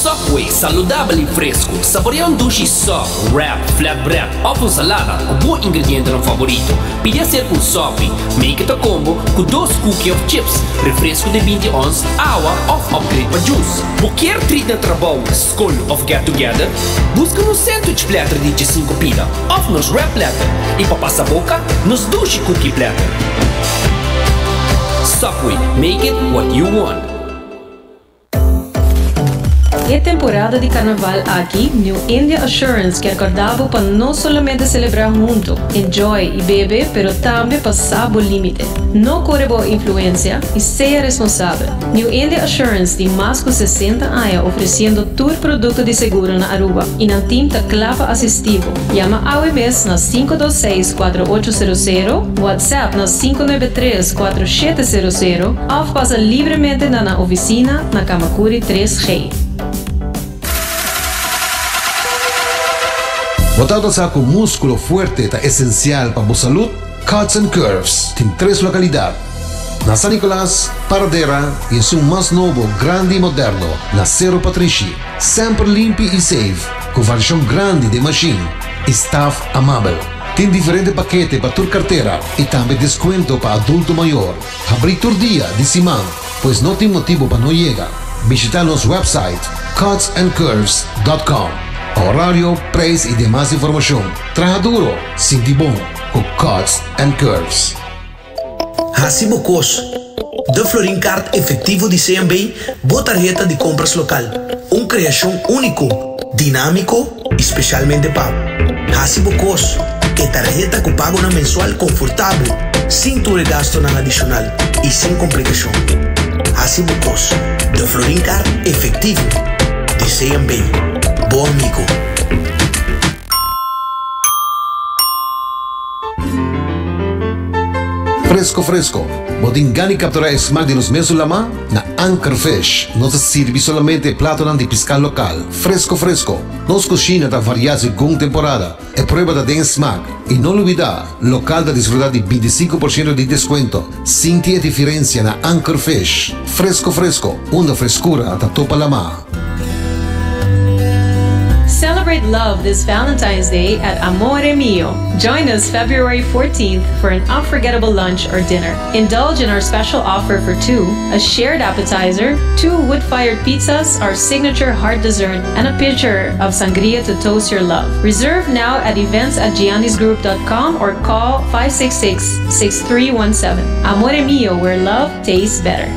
Subway, saludabel y fresco. Saborea un dushi sub, wrap, flatbread of un salada cu bo ingredientenan favorito. Pidi hacer un sopi. Make it a combo cu dos cookie of chips, refresco di 20 ons, awa of upgrade pa juice. Bo kier treat na trabou, skol of get together? Buska nos sandwich platter di djesinku pida of nos wrap platter i pa pasa boka, nos dushi cookie platter. Subway, make it what you want.
E temporada di carnaval aki, New India Assurance kier corda bo pa no solamente celebra hunto, enjoy y bebe, pero tambe pa sa bo limite. No core bo influencia y sea responsabel. New India Assurance tin mas cu 60 aña ofreciendo tur producto di seguro na Aruba y nan team ta cla pa asisti bo. Yama awe mes na 526 4800, WhatsApp na 593 4700 of pasa libremente na nan oficina na Camacuri 3G.
Bo tabata sa cu musculo fuerte ta esencial pa bo salud? Cuts and Curves tin tres localidad, na San Nicolas, Paradera y esun mas nobo, grandi y moderno na Cerro Patrishi. Semper limpi y safe, cu variacion grandi den machine y staff amabel. Tin diferente pakete pa tur cartera y tambe descuento pa adulto mayor. Habri tur dia di siman, pues no tin motibo pa no yega. Bishita nos website cutsandcurves.com pa horario, prijs y demas informacion. Traha duro, sinti bon cu Cuts and Curves.
Hasi bo kos. De Florin Card Efectivo di CMB, bo tarheta di compras local. Un creacion unico, dinamico y specialmente pa bo. Hasi bo kos. E tarheta cu pagonan mensual confortabel, sin tur e gastonan adicional y sin complicacion. Hasi bo kos. De Florin Card Efectivo di CMB. Bo amigo.
Fresco fresco, bo tin gana di captura e smaak di nos mesun lama? Na Anchor Fish nos ta sirbi solamente e platonan di pisca local, fresco fresco. Nos cushina ta varia segun temporada, e prueba ta den e smaak. Y no lubida, local ta disfruta di 25% di descuento. Sinti e diferencia na Anchor Fish. Fresco fresco, unda frescura ta topa lama.
Celebrate love this Valentine's Day at Amore Mio. Join us February 14th for an unforgettable lunch or dinner. Indulge in our special offer for two, a shared appetizer, two wood-fired pizzas, our signature hard dessert, and a pitcher of sangria to toast your love. Reserve now at events at giannisgroup.com or call 566-6317. Amore Mio, where love tastes better.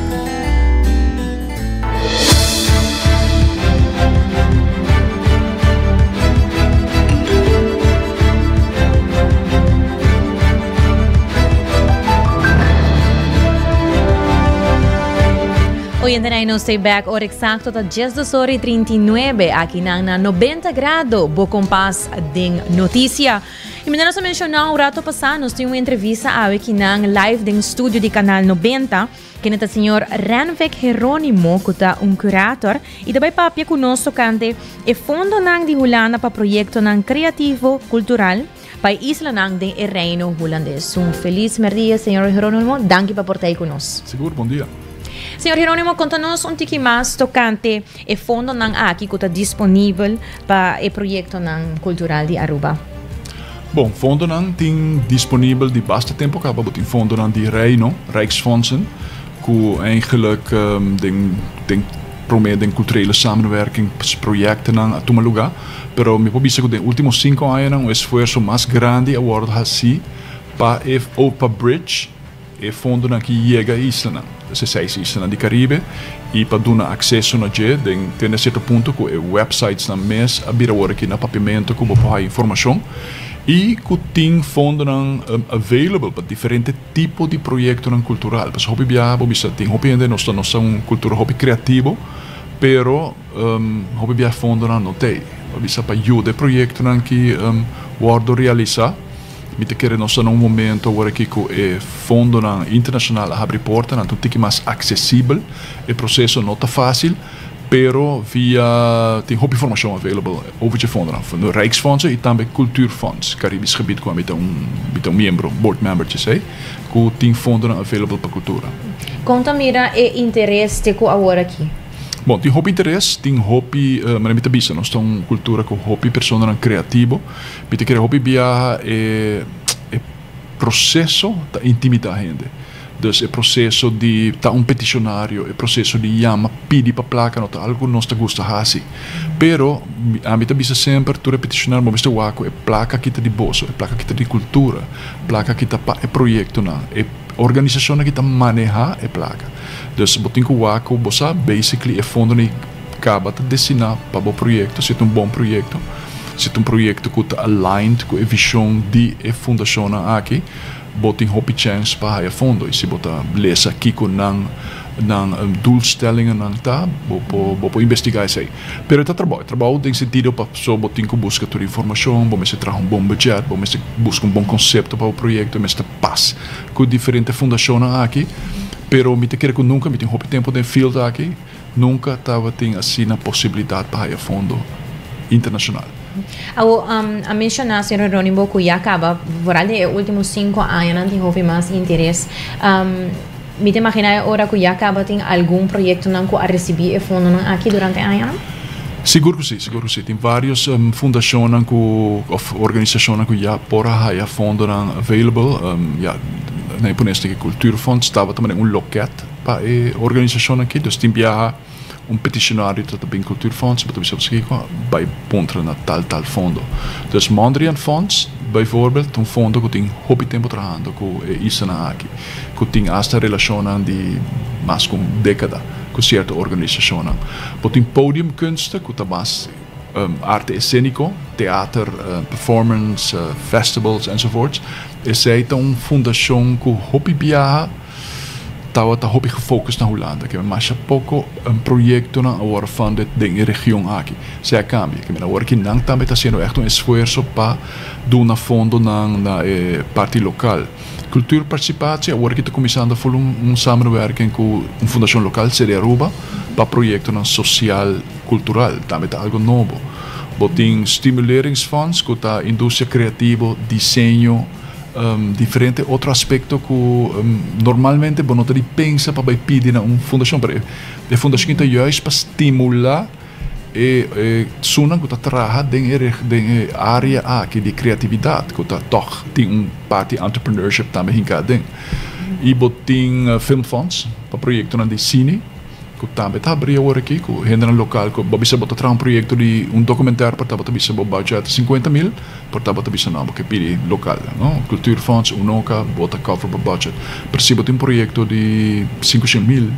Oyentenan nos ta back ora exacto ta 12:39 aki na 90 Grado, bo kompas den notisia. I manera nos a menshoná un ratu pasá, nos tin un entrevista aki nan live den studio di Kanal 90, ku ta señor Renvick Heronimo, ku ta un curator, i tambe papia ku nos tokante e fondonan di Hulanda pa proyektonan kreativo kultural pa islanan den Reino Hulandes. Un felis dia, señor Heronimo. Danki pa por ta ku nos.
Sigur, bon dia.
Señor Heronimo, konta nos un tiki mas tokante e fondonan aki ku ta disponibel pa e proyektonan kultural di Aruba.
Bon, fondonan tin disponibel di basta tempu kaba, tin fondonan di Reino, Rijksfondsen, ku eigenlijk den promé den culturele samenwerking projecten a tuma lugá, pero mi por bisa ku den último 5 aña un esfuerso mas grandi a wòrdu hasí pa e pa bridge e fondonan ku yega islanan, e seis islanan di Karibe, i pa duna akseso na dje, den tin sierto punto ku e websites nan mes a bira awor aki na papiamento ku bo informashon i ku tin fondonan available pa diferente tipo di proyektonan kultural. Pues hopi biaha, bo bisa tin hopi hende, nos ta un kultura hopi kreativo, pero hopi biaha fondonan no tin. Bo bisa pa yuda proyektonan ku wòrdu realisá. Mi ta kere nos na un momento awor aki ku e fondonan internashonal a habri porta, nan tiki mas aksesibel. E proseso no ta fásil, pero via tin hopi informashon available over e fondonan. Van de Rijksfondsen i tambe Cultuurfonds, Caribisch Gebied ku mi ta un miembro, board member te sei, ku tin fondonan available pa kultura.
Konta mira e interes te ku awor aki.
Bon, tin hopi interes, tin hopi, maar mi ta bisa, nos ta un kultura ku hopi personanan kreativo. Mi ta kere hopi biaha e proseso ta intimidá hende. Dus e proseso di ta un petishonario, e proseso di yama, pidi pa plaka, no ta algu ku nos ta gusta hasi. Pero ami ta bisa semper, tur e petishonario, bo mester wak ku e plaka aki ta di boso, e plaka aki ta di kultura, plaka aki ta pa e proyektonan, e organisashon aki ta manehá e plaka. Dus bo tin ku wak ku bo sa, basically e fondonan kaba ta destiná pa bo proyekto, si ta un bon proyekto, si ta un proyekto ku ta aligned ku e vishon di e fundashon aki, bo tin hopi chance pa haya fondo. I si bo ta lesa kiko nan doelstellingen nan ta, bo por investigá esei. Pero ta trabou, trabou den sentido pa so bo tin ku buska tur informashon, bo mester traha un bon budget, bo mester buska un bon konsepto pa e proyekto, mester pas ku diferente fundashonnan aki, pero mi ta kere ku nunka, mi tin hopi tempu den field aki, nunka tabatin asina posibilidat pa haya fondo internashonal.
Awo, a menshoná, señor Heronimo, ku ya kaba, vooral e último 5 aña, tin hopi mas interes. Mi ta imaginá ora ku ya kaba tin algun proyektonan ku a risibí e fondonan aki durante aña?
Sigur ku si, sigur ku si. Tin vários fundashonnan ku òf organisashonnan ku ya por a haya fondonan available. Ja, nee, poneste ku Cultuurfonds tabata un loket pa e organisashon aki. Dus tin biaha un petishonario ta bin Cultuurfonds, bo ta bisa bo bai puntra na tal tal fondo. Dus Mondriaan Fonds, bijvoorbeeld, un fondo ku tin hopi tempu trahando ku e islanan aki, ku tin hasta relashonnan di mas ku dékada ku sierto organisashonnan. Bo tin Podiumkunsten, ku ta mas arte eséniko, teater, performance, festivals enzovoorts. Esei ta un fundashon ku hopi biaha tabata hopi gefocust na Hulanda, ku mas poko un proyektonan awor funded den e region aki. Esei a kambia, ku awor ku nan tambe ta hasiendo echt un esfuerso pa duna fondonan na parti lokal. Cultuurparticipatie, awor ku ta kuminsando un samenwerking ku un fundashon lokal, CD Aruba, pa proyektonan sosial kultural, tambe ta algu nobo. Bo tin stimuleringsfonds, ku ta industria kreativo, diseño, diferente otro aspekto ku normalmente bo no ta pensa pa pidi na un fundashon, pero e fundashon ta juist pa stimulá e esunnan ku ta traha den e área aki di kreatividat, ku ta toch tin un parti entrepreneurship tambe hinká aden. I bo tin filmfonds pa proyektonan di sine, ku tambe ta habrí awor aki, ku hendenan lokal, ku bo bisa bo ta traha un proyekto di un dokumentaire, por ta bisa bo budget 50 mil, por ta bisa no, bo ke pidi lokal, no? Cultuurfonds, Unoca, bo ta cover bo budget. Pero si bo tin un proyekto di 500 mil,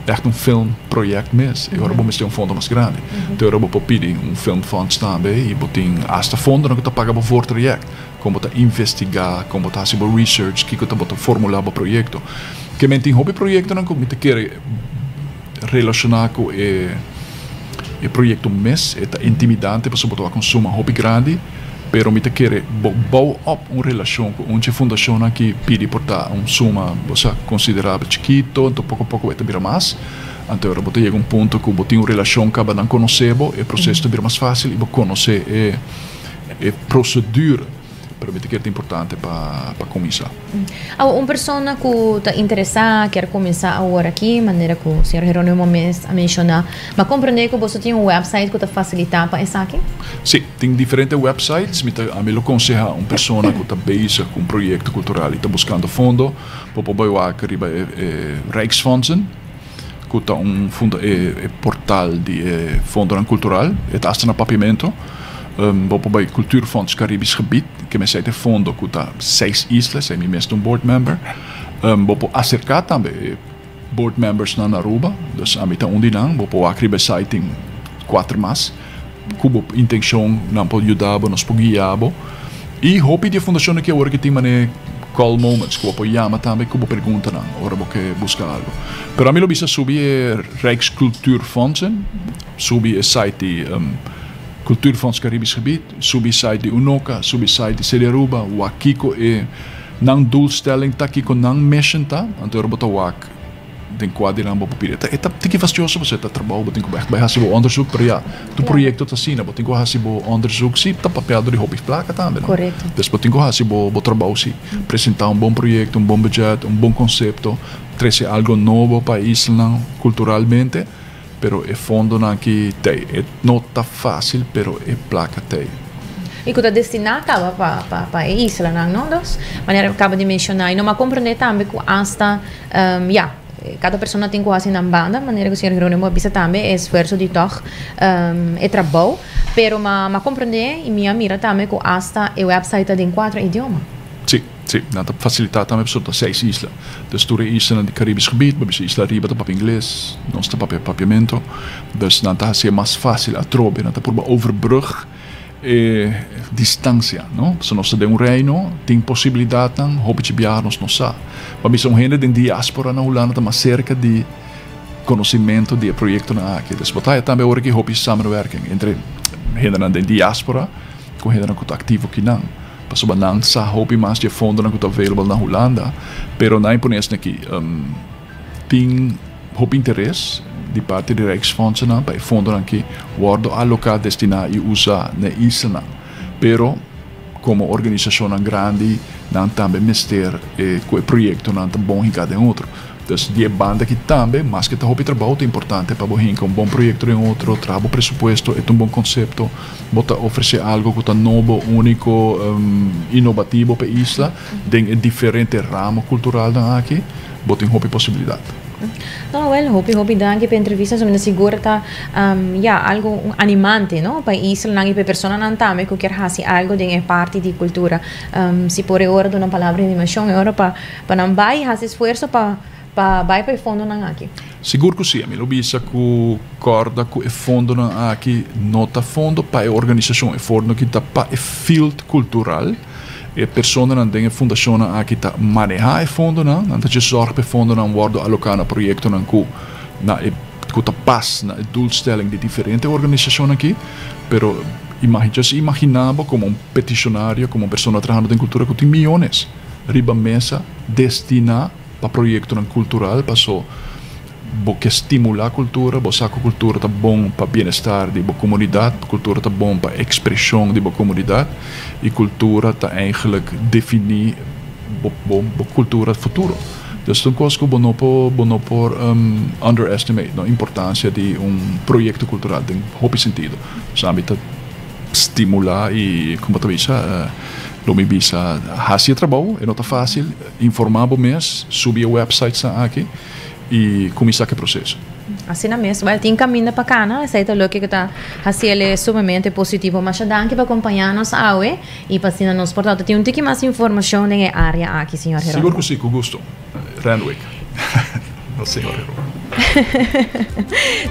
echt un filmproject mes, i ora bo mester un fondo mas grandi. Anto ora bo por pidi un filmfonds tambe i bo tin hasta fondonan ku ta paga bo voortraject, kon bo ta investigá, kon bo ta hasi bo research, kiko ta bo ta formulá bo proyekto. Ke men tin hopi proyektonan ku mi ta kere. relaciona cu e e proyecto mes, e ta intimidante pasobra bo ta wak un suma hopi grandi, pero mi ta kere bo bou op un relacion cu un dje fundacionnan ki pidi por ta un suma, bo sa, considerabel chikito, anto poco poco e ta bira mas, anto ora bo ta yega un punto cu bo tin un relacion caba nan conoce bo, e proceso ta bira mas facil y bo conoce e e procedure. Pero mi ta kere ta importante pa pa kuminsá.
Awor, un persona ku ta interesá, kier kuminsá awor aki, manera ku señor Geronimo mes a menshoná, m'a komprendé ku boso tin un wèpsait ku ta fasilitá pa esaki?
Sí, tin diferente wèpsaits. Mi ta, ami lo konsehá un persona ku ta bezig ku un proyekto kultural i ta buskando fondo, bo por bai wak riba e e Rijksfondsen, ku ta un funda e e portal di e fondonan kultural. E ta asta na Papiamento. Bo por bai Cultuurfonds Caribisch Gebied, ke mester ta e fondo ku ta seis isla, esei mi mes ta un board member. Bo por aserká tambe e board membersnan na Aruba, dus ami ta un di nan. Bo por wak riba e site tin kuater mas ku bo intenshon nan por yuda bo, nos por guia bo. I hopi di e fundashonnan aki awor ki tin manera call moments ku bo por yama tambe ku bo preguntanan ora bo ke buska algu. Pero ami lo bisa subi e Rijkscultuurfondsen, subi e site di Cultuurfonds Caribisch Gebied, subi site di UNOCA, subi site di CD Aruba, wak kiko e nan doelstelling ta, kiko nan mission ta, anto ora bo ta wak den kua di nan bo por pidi. E ta tiki fastioso pasobra e ta trabou, bo tin ku ègt bai hasi bo onderzoek, pero ya, tur proyekto ta asina, bo tin ku hasi bo onderzoek, si ta papiado di hopi plaka tambe, no? Dus bo tin ku hasi bo trabou si, presentá un bon proyekto, un bon budget, un bon konsepto, trese algo nobo pa e islanan kulturalmente. Pero e fondonan aki t'ei. E no ta fácil, pero e placa t'ei.
I ku ta destiná kaba pa pa pa e islanan, no? Dus, manera ku kaba di menshoná. I no m'a komprendé tambe ku asta, ya, kada persona tin ku hasi nan banda, manera ku señor Geronimo a bisa tambe, e esfuerso di tòg e trabou. Pero m'a m'a komprendé i mi a mira tambe ku asta e wèpsait ta den kuater idioma.
Sí. Sí, nan ta fasilitá tambe pasobra ta seis isla. Dus tur e islanan di Caribisch gebied, bo bisa isla riba ta papia ingles, nos ta papia papiamento. Dus nan ta hasié mas fásil atrobe, nan ta purba overbrug e distansia, no? Pasobra nos ta den un reino, tin posibilidatnan, hopi dje biaha nos no sa. Bo bisa un hende den diáspora na Hulanda ta mas serka di konosimentu di e proyektonan aki. Dus bo ta haya tambe ora ki hopi samenwerking entre hendenan den diáspora ku hendenan ku ta aktivo kinan. Pasobra nan sa hopi mas di e fondonan ku ta available na Hulanda, pero nan e pone esnan aki. Tin hopi interes di parti di Rijksfondsennan pa e fondonan aki wòrdu aloká, destiná i usá na e islanan. Pero komo organisashonnan grandi nan tambe mester ku e proyektonan ta bon hinká den otro. Dus di e banda aki tambe, maske ta hopi trabou, ta importante pa bo hinka un bon proyekto den otro, traha bo presupuesto, e ta un bon konsepto, bo ta ofresé algo ku ta nobo, úniko, inovativo pa e isla den e diferente ramo kulturalnan aki, bo tin hopi posibilidat.
No, wèl, hopi, hopi danki pa e entrevista. Mi ta sigur ta, ya, algo animante, no, pa e islanan i pa e personanan tambe ku kier hasi algo den e parti di kultura. Si por e ora duna palabra di animashon, e ora pa. Pa nan bai hasi esfuerso pa pa bai pa e fondonan aki.
Sigur ku si. Mi lo bisa ku kòrda ku e fondonan aki no ta fondo pa e organisashon. E fondo aki ta pa e field kultural. E personanan den e fundashonnan aki ta manehá e fondonan. Nan ta dje zòrg pa e fondonan wòrdu aloká na proyektonan ku na e ku ta pas na e doelstelling di diferente organisashon aki. Pero just imaginá bo komo un petishonario, komo un persona trahando den kultura ku tin miyones. Riba mesa destiná pa proyektonan kultural paso bo ke stimulá kultura, bo sa ku kultura ta bon pa bienestar di bo komunidat, kultura ta bon pa ekspreshon di bo komunidat i kultura ta eigenlik definí bo bo kultura futuro. Dus ta un kos ku bo no por bo no por underestimate no importansia di un proyekto kultural den hopi sentido. Sa mi ta stimulá i komo ta bisa Lo mi bisa, hasi e trabou, e no ta fásil, informá bo mes, subi e websitesnan aki i kuminsá ku e proseso.
Asina mes, wèl tin kaminda pa kana, esei ta loke ku ta hasi el sumamente positivo. Masha danki pa kompañá nos awe i pa asina nos por tabata tin un tiki mas informashon den e área aki, señor Geronimo.
Sigur ku si, ku gusto. Renwick, no señor Geronimo.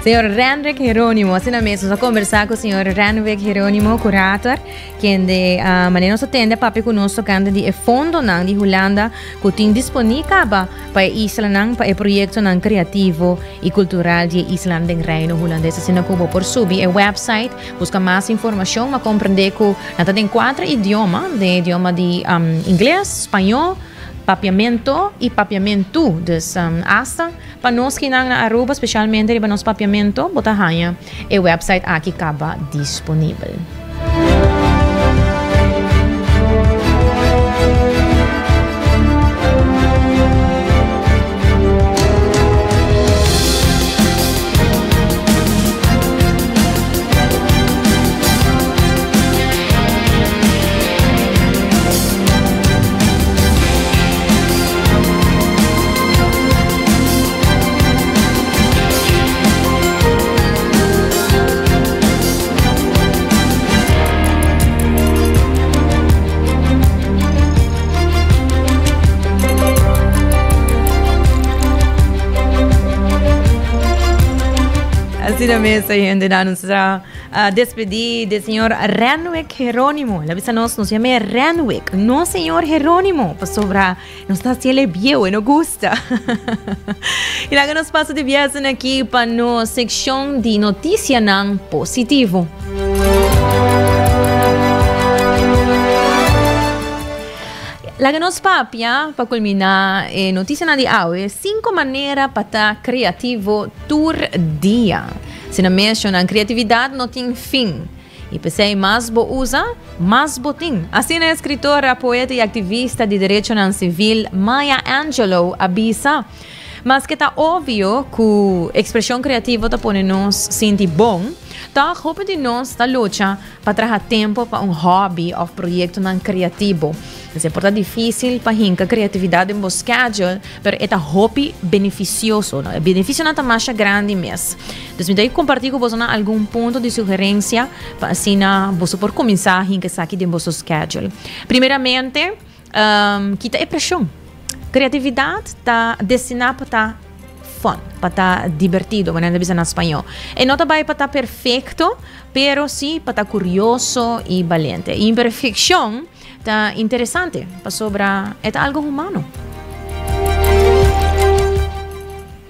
Señor Renrick Jeronimo, asina mes nos a conversa cu señor Renrick Jeronimo, curator, kende uh, manera nos a tende papia cu nos tocante di e fondonan di Hulanda cu tin disponi caba pa e islanan, pa e proyectonan creativo y cultural di e islanan den Reino Hulandes. Asina cu bo por subi e website, busca mas informacion, ma comprende cu nan ta den cuatro idioma, den idioma di um, Ingles, Spañol, Papiamento y Papiamentu. Dus hasta pa nos kinan na Aruba, specialmente riba nos Papiamento, bo ta haña e website aki caba disponibel. Asina mes, hende, nos a despedí de señor Renwick Jerónimo. El a bisa nos, nos llama Renwick, no señor Jerónimo, pasobra nos ta haciele bieu, e no gusta. y laga nos pasa de biasen aquí pa nos sección di noticianan positivo. Laga nos papia pa culmina e noticianan di awe, cinco manera pa ta creativo tur dia. Si nan menciona, creatividad no tin fin. Y p'esey mas bo usa, mas bo tin. Asina escritora, poeta y activista di derechonan civil Maya Angelou a bisa. Maske ta obvio cu expresion creativo ta pone nos sinti bon, tog hopi di nos ta lucha pa traha tempo pa un hobby of proyectonan creativo. Esei por ta dificil pa hinca creatividad den bo schedule, pero e ta hopi beneficioso. E beneficionan ta masha grandi mes. Dus mi ta comparti cu bosonan algun punto di sugerencia pa asina boso por cuminsa hinca esaki den boso schedule. Primeramente, kita e presion. Creatividad ta destina pa ta fun, pa ta divertido, manera nan ta bisa na spañó. E no ta bai pa ta perfecto, pero si pa ta curioso y balente. Imperfeccion ta interesante, pasobra e ta algo humano.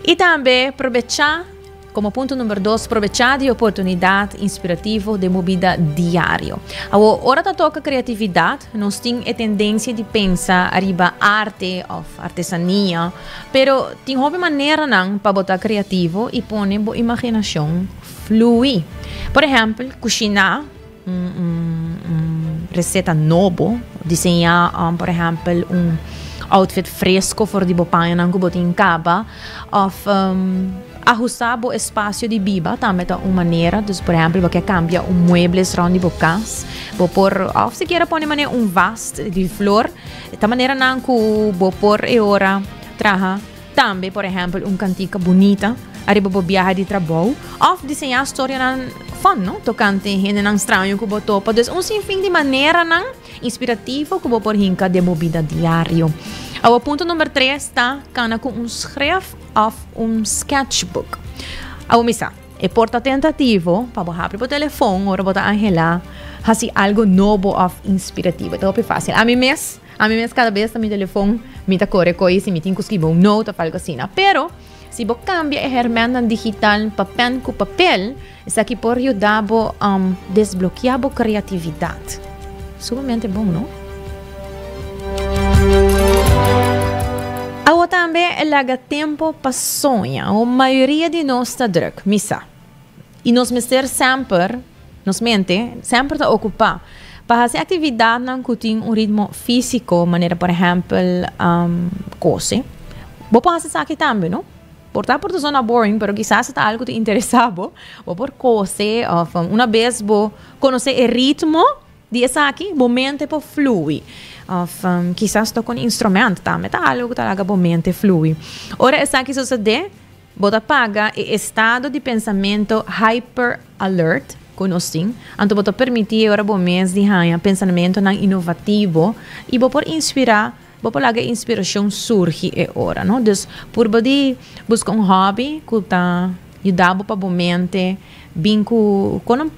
Y tambe probecha, como punto number dos, probecha di oportunidad inspirativo den bo bida diario. Awor, ora ta toca creatividad, nos tin e tendencia di pensa ariba arte of artesania, pero tin hopi maneranan pa bo ta creativo y pone bo imaginacion flui. Por ehempel, cushina un receta nobo, diseña por ehempel un outfit fresco for di bo pañanan cu bo tin caba of ahusta bo espacio di biba tambe ta un manera. Dus por ehempel bo kier cambia un muebles rond di bo cas, bo por of sikiera pone manera un vas di flor, ta maneranan cu bo por e ora traha. Tambe, por ehèmpel, un kantika bunita ariba bo biaha di trabou òf diseñá storianan fun, no, tokante hendenan straño ku bo topa. Dus un sinfin di maneranan inspirativo ku bo por hinka den bo bida diario. Awor, punto number tres ta kana ku un skref òf un sketchbook. Awor mi sa, e por ta tentativo pa bo habri bo telefon ora bo ta anhelá hasi algu nobo òf inspirativo. Ta hopi fásil. Ami mes. Ami mes kada bes na mi telefon mi ta kore koe si mi tin ku skibi un nota of algo asina. Pero si bo kambia e hermentnan digital pa pen ku papel, esaki por yuda bo desblokia bo kreatividat. Sumamente bon, no? Awo tambe laga tempo pa soña. Mayoria di nos ta druk, mi sa. I nos mester semper, nos mente, semper ta okupá pa hasi aktividatnan ku tin un ritmo físiko, manera por ehèmpel kose. Bo por hasi esaki tambe, no? Por ta por ta sona boring, pero kisas e ta algu ku ta interesá bo. Bo por kose òf una bes bo konosé e ritmo di esaki, bo mente por flui. Òf kisas toka un instrumènt tambe ta algu ku ta laga bo mente flui. Ora esaki sosodé, Bo ta paga e estado di pensamento hyper alert ku nos tin, anto bo ta permití e ora bo mes di haña pensamentonan inovativo i bo por inspirá bo por laga e inspiracion surgi e ora, no? Dus purba di busca un hobby cu ta yuda bo pa bo mente bin cu con un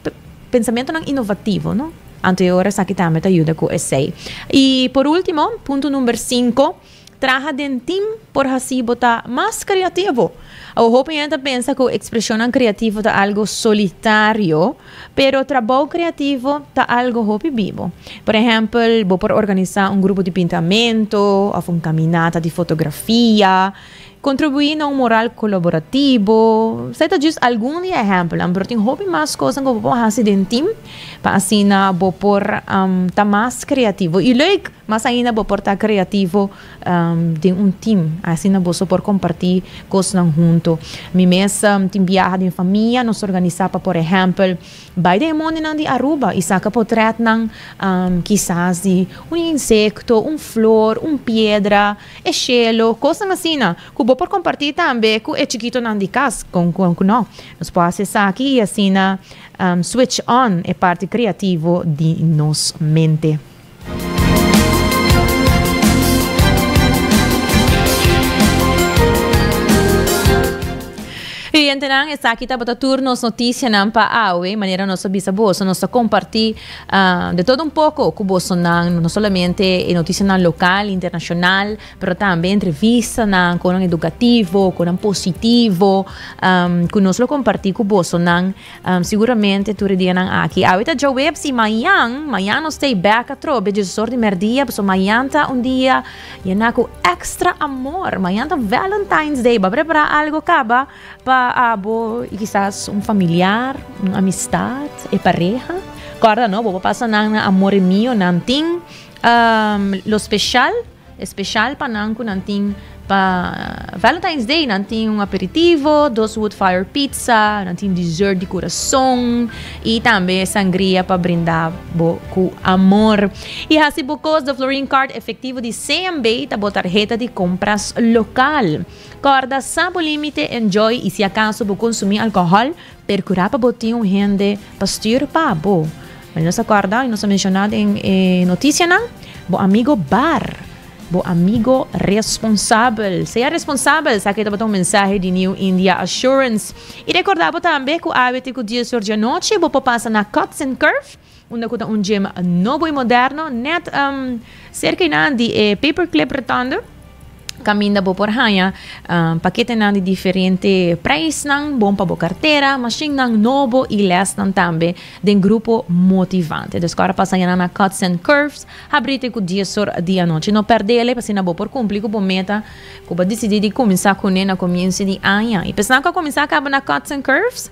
pensamentonan innovativo, no? Anto e ora esaki tambe ta yuda cu esey. Y por ultimo, punto number cinco, Traha den tim por hasi bo ta mas kreativo. Awor hopi hende ta pensa ku ekspreshonnan kreativo ta algu solitario, pero trabou kreativo ta algu hopi bibo. Por ehèmpel, bo por organisá un grupo di pintamentu òf un kaminata di fotografia, kontribuí na un moral kolaborativo. Esei ta djis algun di e ehèmpelnan, pero tin hopi mas kosnan ku bo por hasi den tim pa asina bo por ta mas kreativo. I leuk! Mas ainda bo por ta creativo den un team, asina boso por comparti cosnan hunto. Mi mes tin biaha den famia, nos organisa pa por ehempel bay den e mondinan di Aruba y saca potretnan kisas di un insecto, un flor, un piedra, e cielo, cosnan asina cu bo por comparti tambe cu e chikitonan di cas, con cu no. Nos por haci esaki y asina switch on e parti creativo di nos mente. Clientenan, esaki tabata tur nos noticianan pa awe. Manera nos a bisa boso, nos ta comparti ah, de todo un poco cu bosonan, no solamente e noticianan local, internacional, pero tambe entrevistanan, conan educativo, conan positivo, um, cu nos lo comparti cu bosonan. Siguramente tur e dianan aki. Awe ta djaweps i mañan, mañan nos ta ei bek atrobe djesor di merdia, pasobra mañan ta un dia yená ku èkstra amor. Mañan ta Valentine's Day. Bo a prepará algo kaba pa abo i kisas un familiar, un amistat, e pareha? Kòrda no, bo por pasa nan na Amore Mio, nan tin lo speshal. Especial pa nan cu nan tin pa Valentine's Day, nan tin un aperitivo, dos wood fire pizza, nan tin dessert di curason y tambe sangria pa brinda bo cu amor. Y haci bo cos, de Florin Card efectivo di CMB ta bo tarheta di compras local. Corda sa bo limite, enjoy y si acaso bo consumi alcohol, percura pa bo tin un hende pa stuur pa bo. Pero nos a corda y nos a menciona den e noticianan, bo amigo bar, bo amigo responsabel. Sea responsabel, sa ke tabata un mensahe di New India Assurance. Y recorda bo tambe cu awe te cu dies or di anochi bo por pasa na Cuts and Curve, unda cu ta un gym nobo y moderno, net um, cerca einan di e Paperclip Rotonde. Kaminda bo por haña paketenan di diferente prijsnan, bon pa bo kartera, mashinnan nobo i lèsnan tambe den grupo motivante. Dus kòrda pasa yanan na Cuts and Curves, habrí te ku dies or di anochi. No pèrdele pa asina bo por kumpli ku bo meta ku bo a disidí di kuminsá kuné na komienso di aña. I p'esnan ku a kuminsá kaba na Cuts and Curves,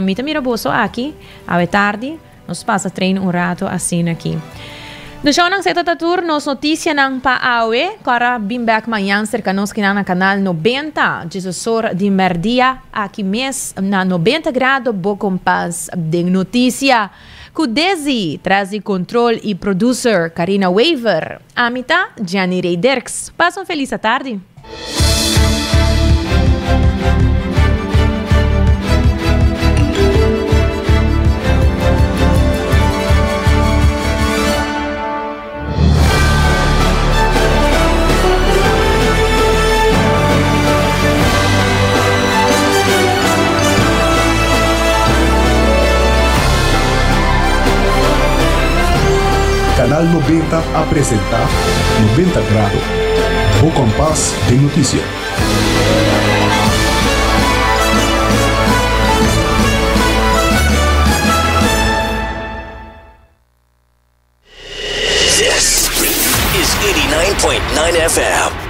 mi ta mira boso aki awe tardi. Nos pasa train un rato asina aki. De shownan seta ta tur nos noticianan pa awe. Cora bin bek mañan cerca nos kinan na canal 90, djesesor di merdia aki mes na 90 grado bo compas den noticia. Cu Desi tras di control y producer Carina Wever. Ami ta Jenny Rey Dirks. Pasa un feliz atardi.
Canal 90 a presenta 90 Grado, bo kompas den notisia.
This is 89.9 FM.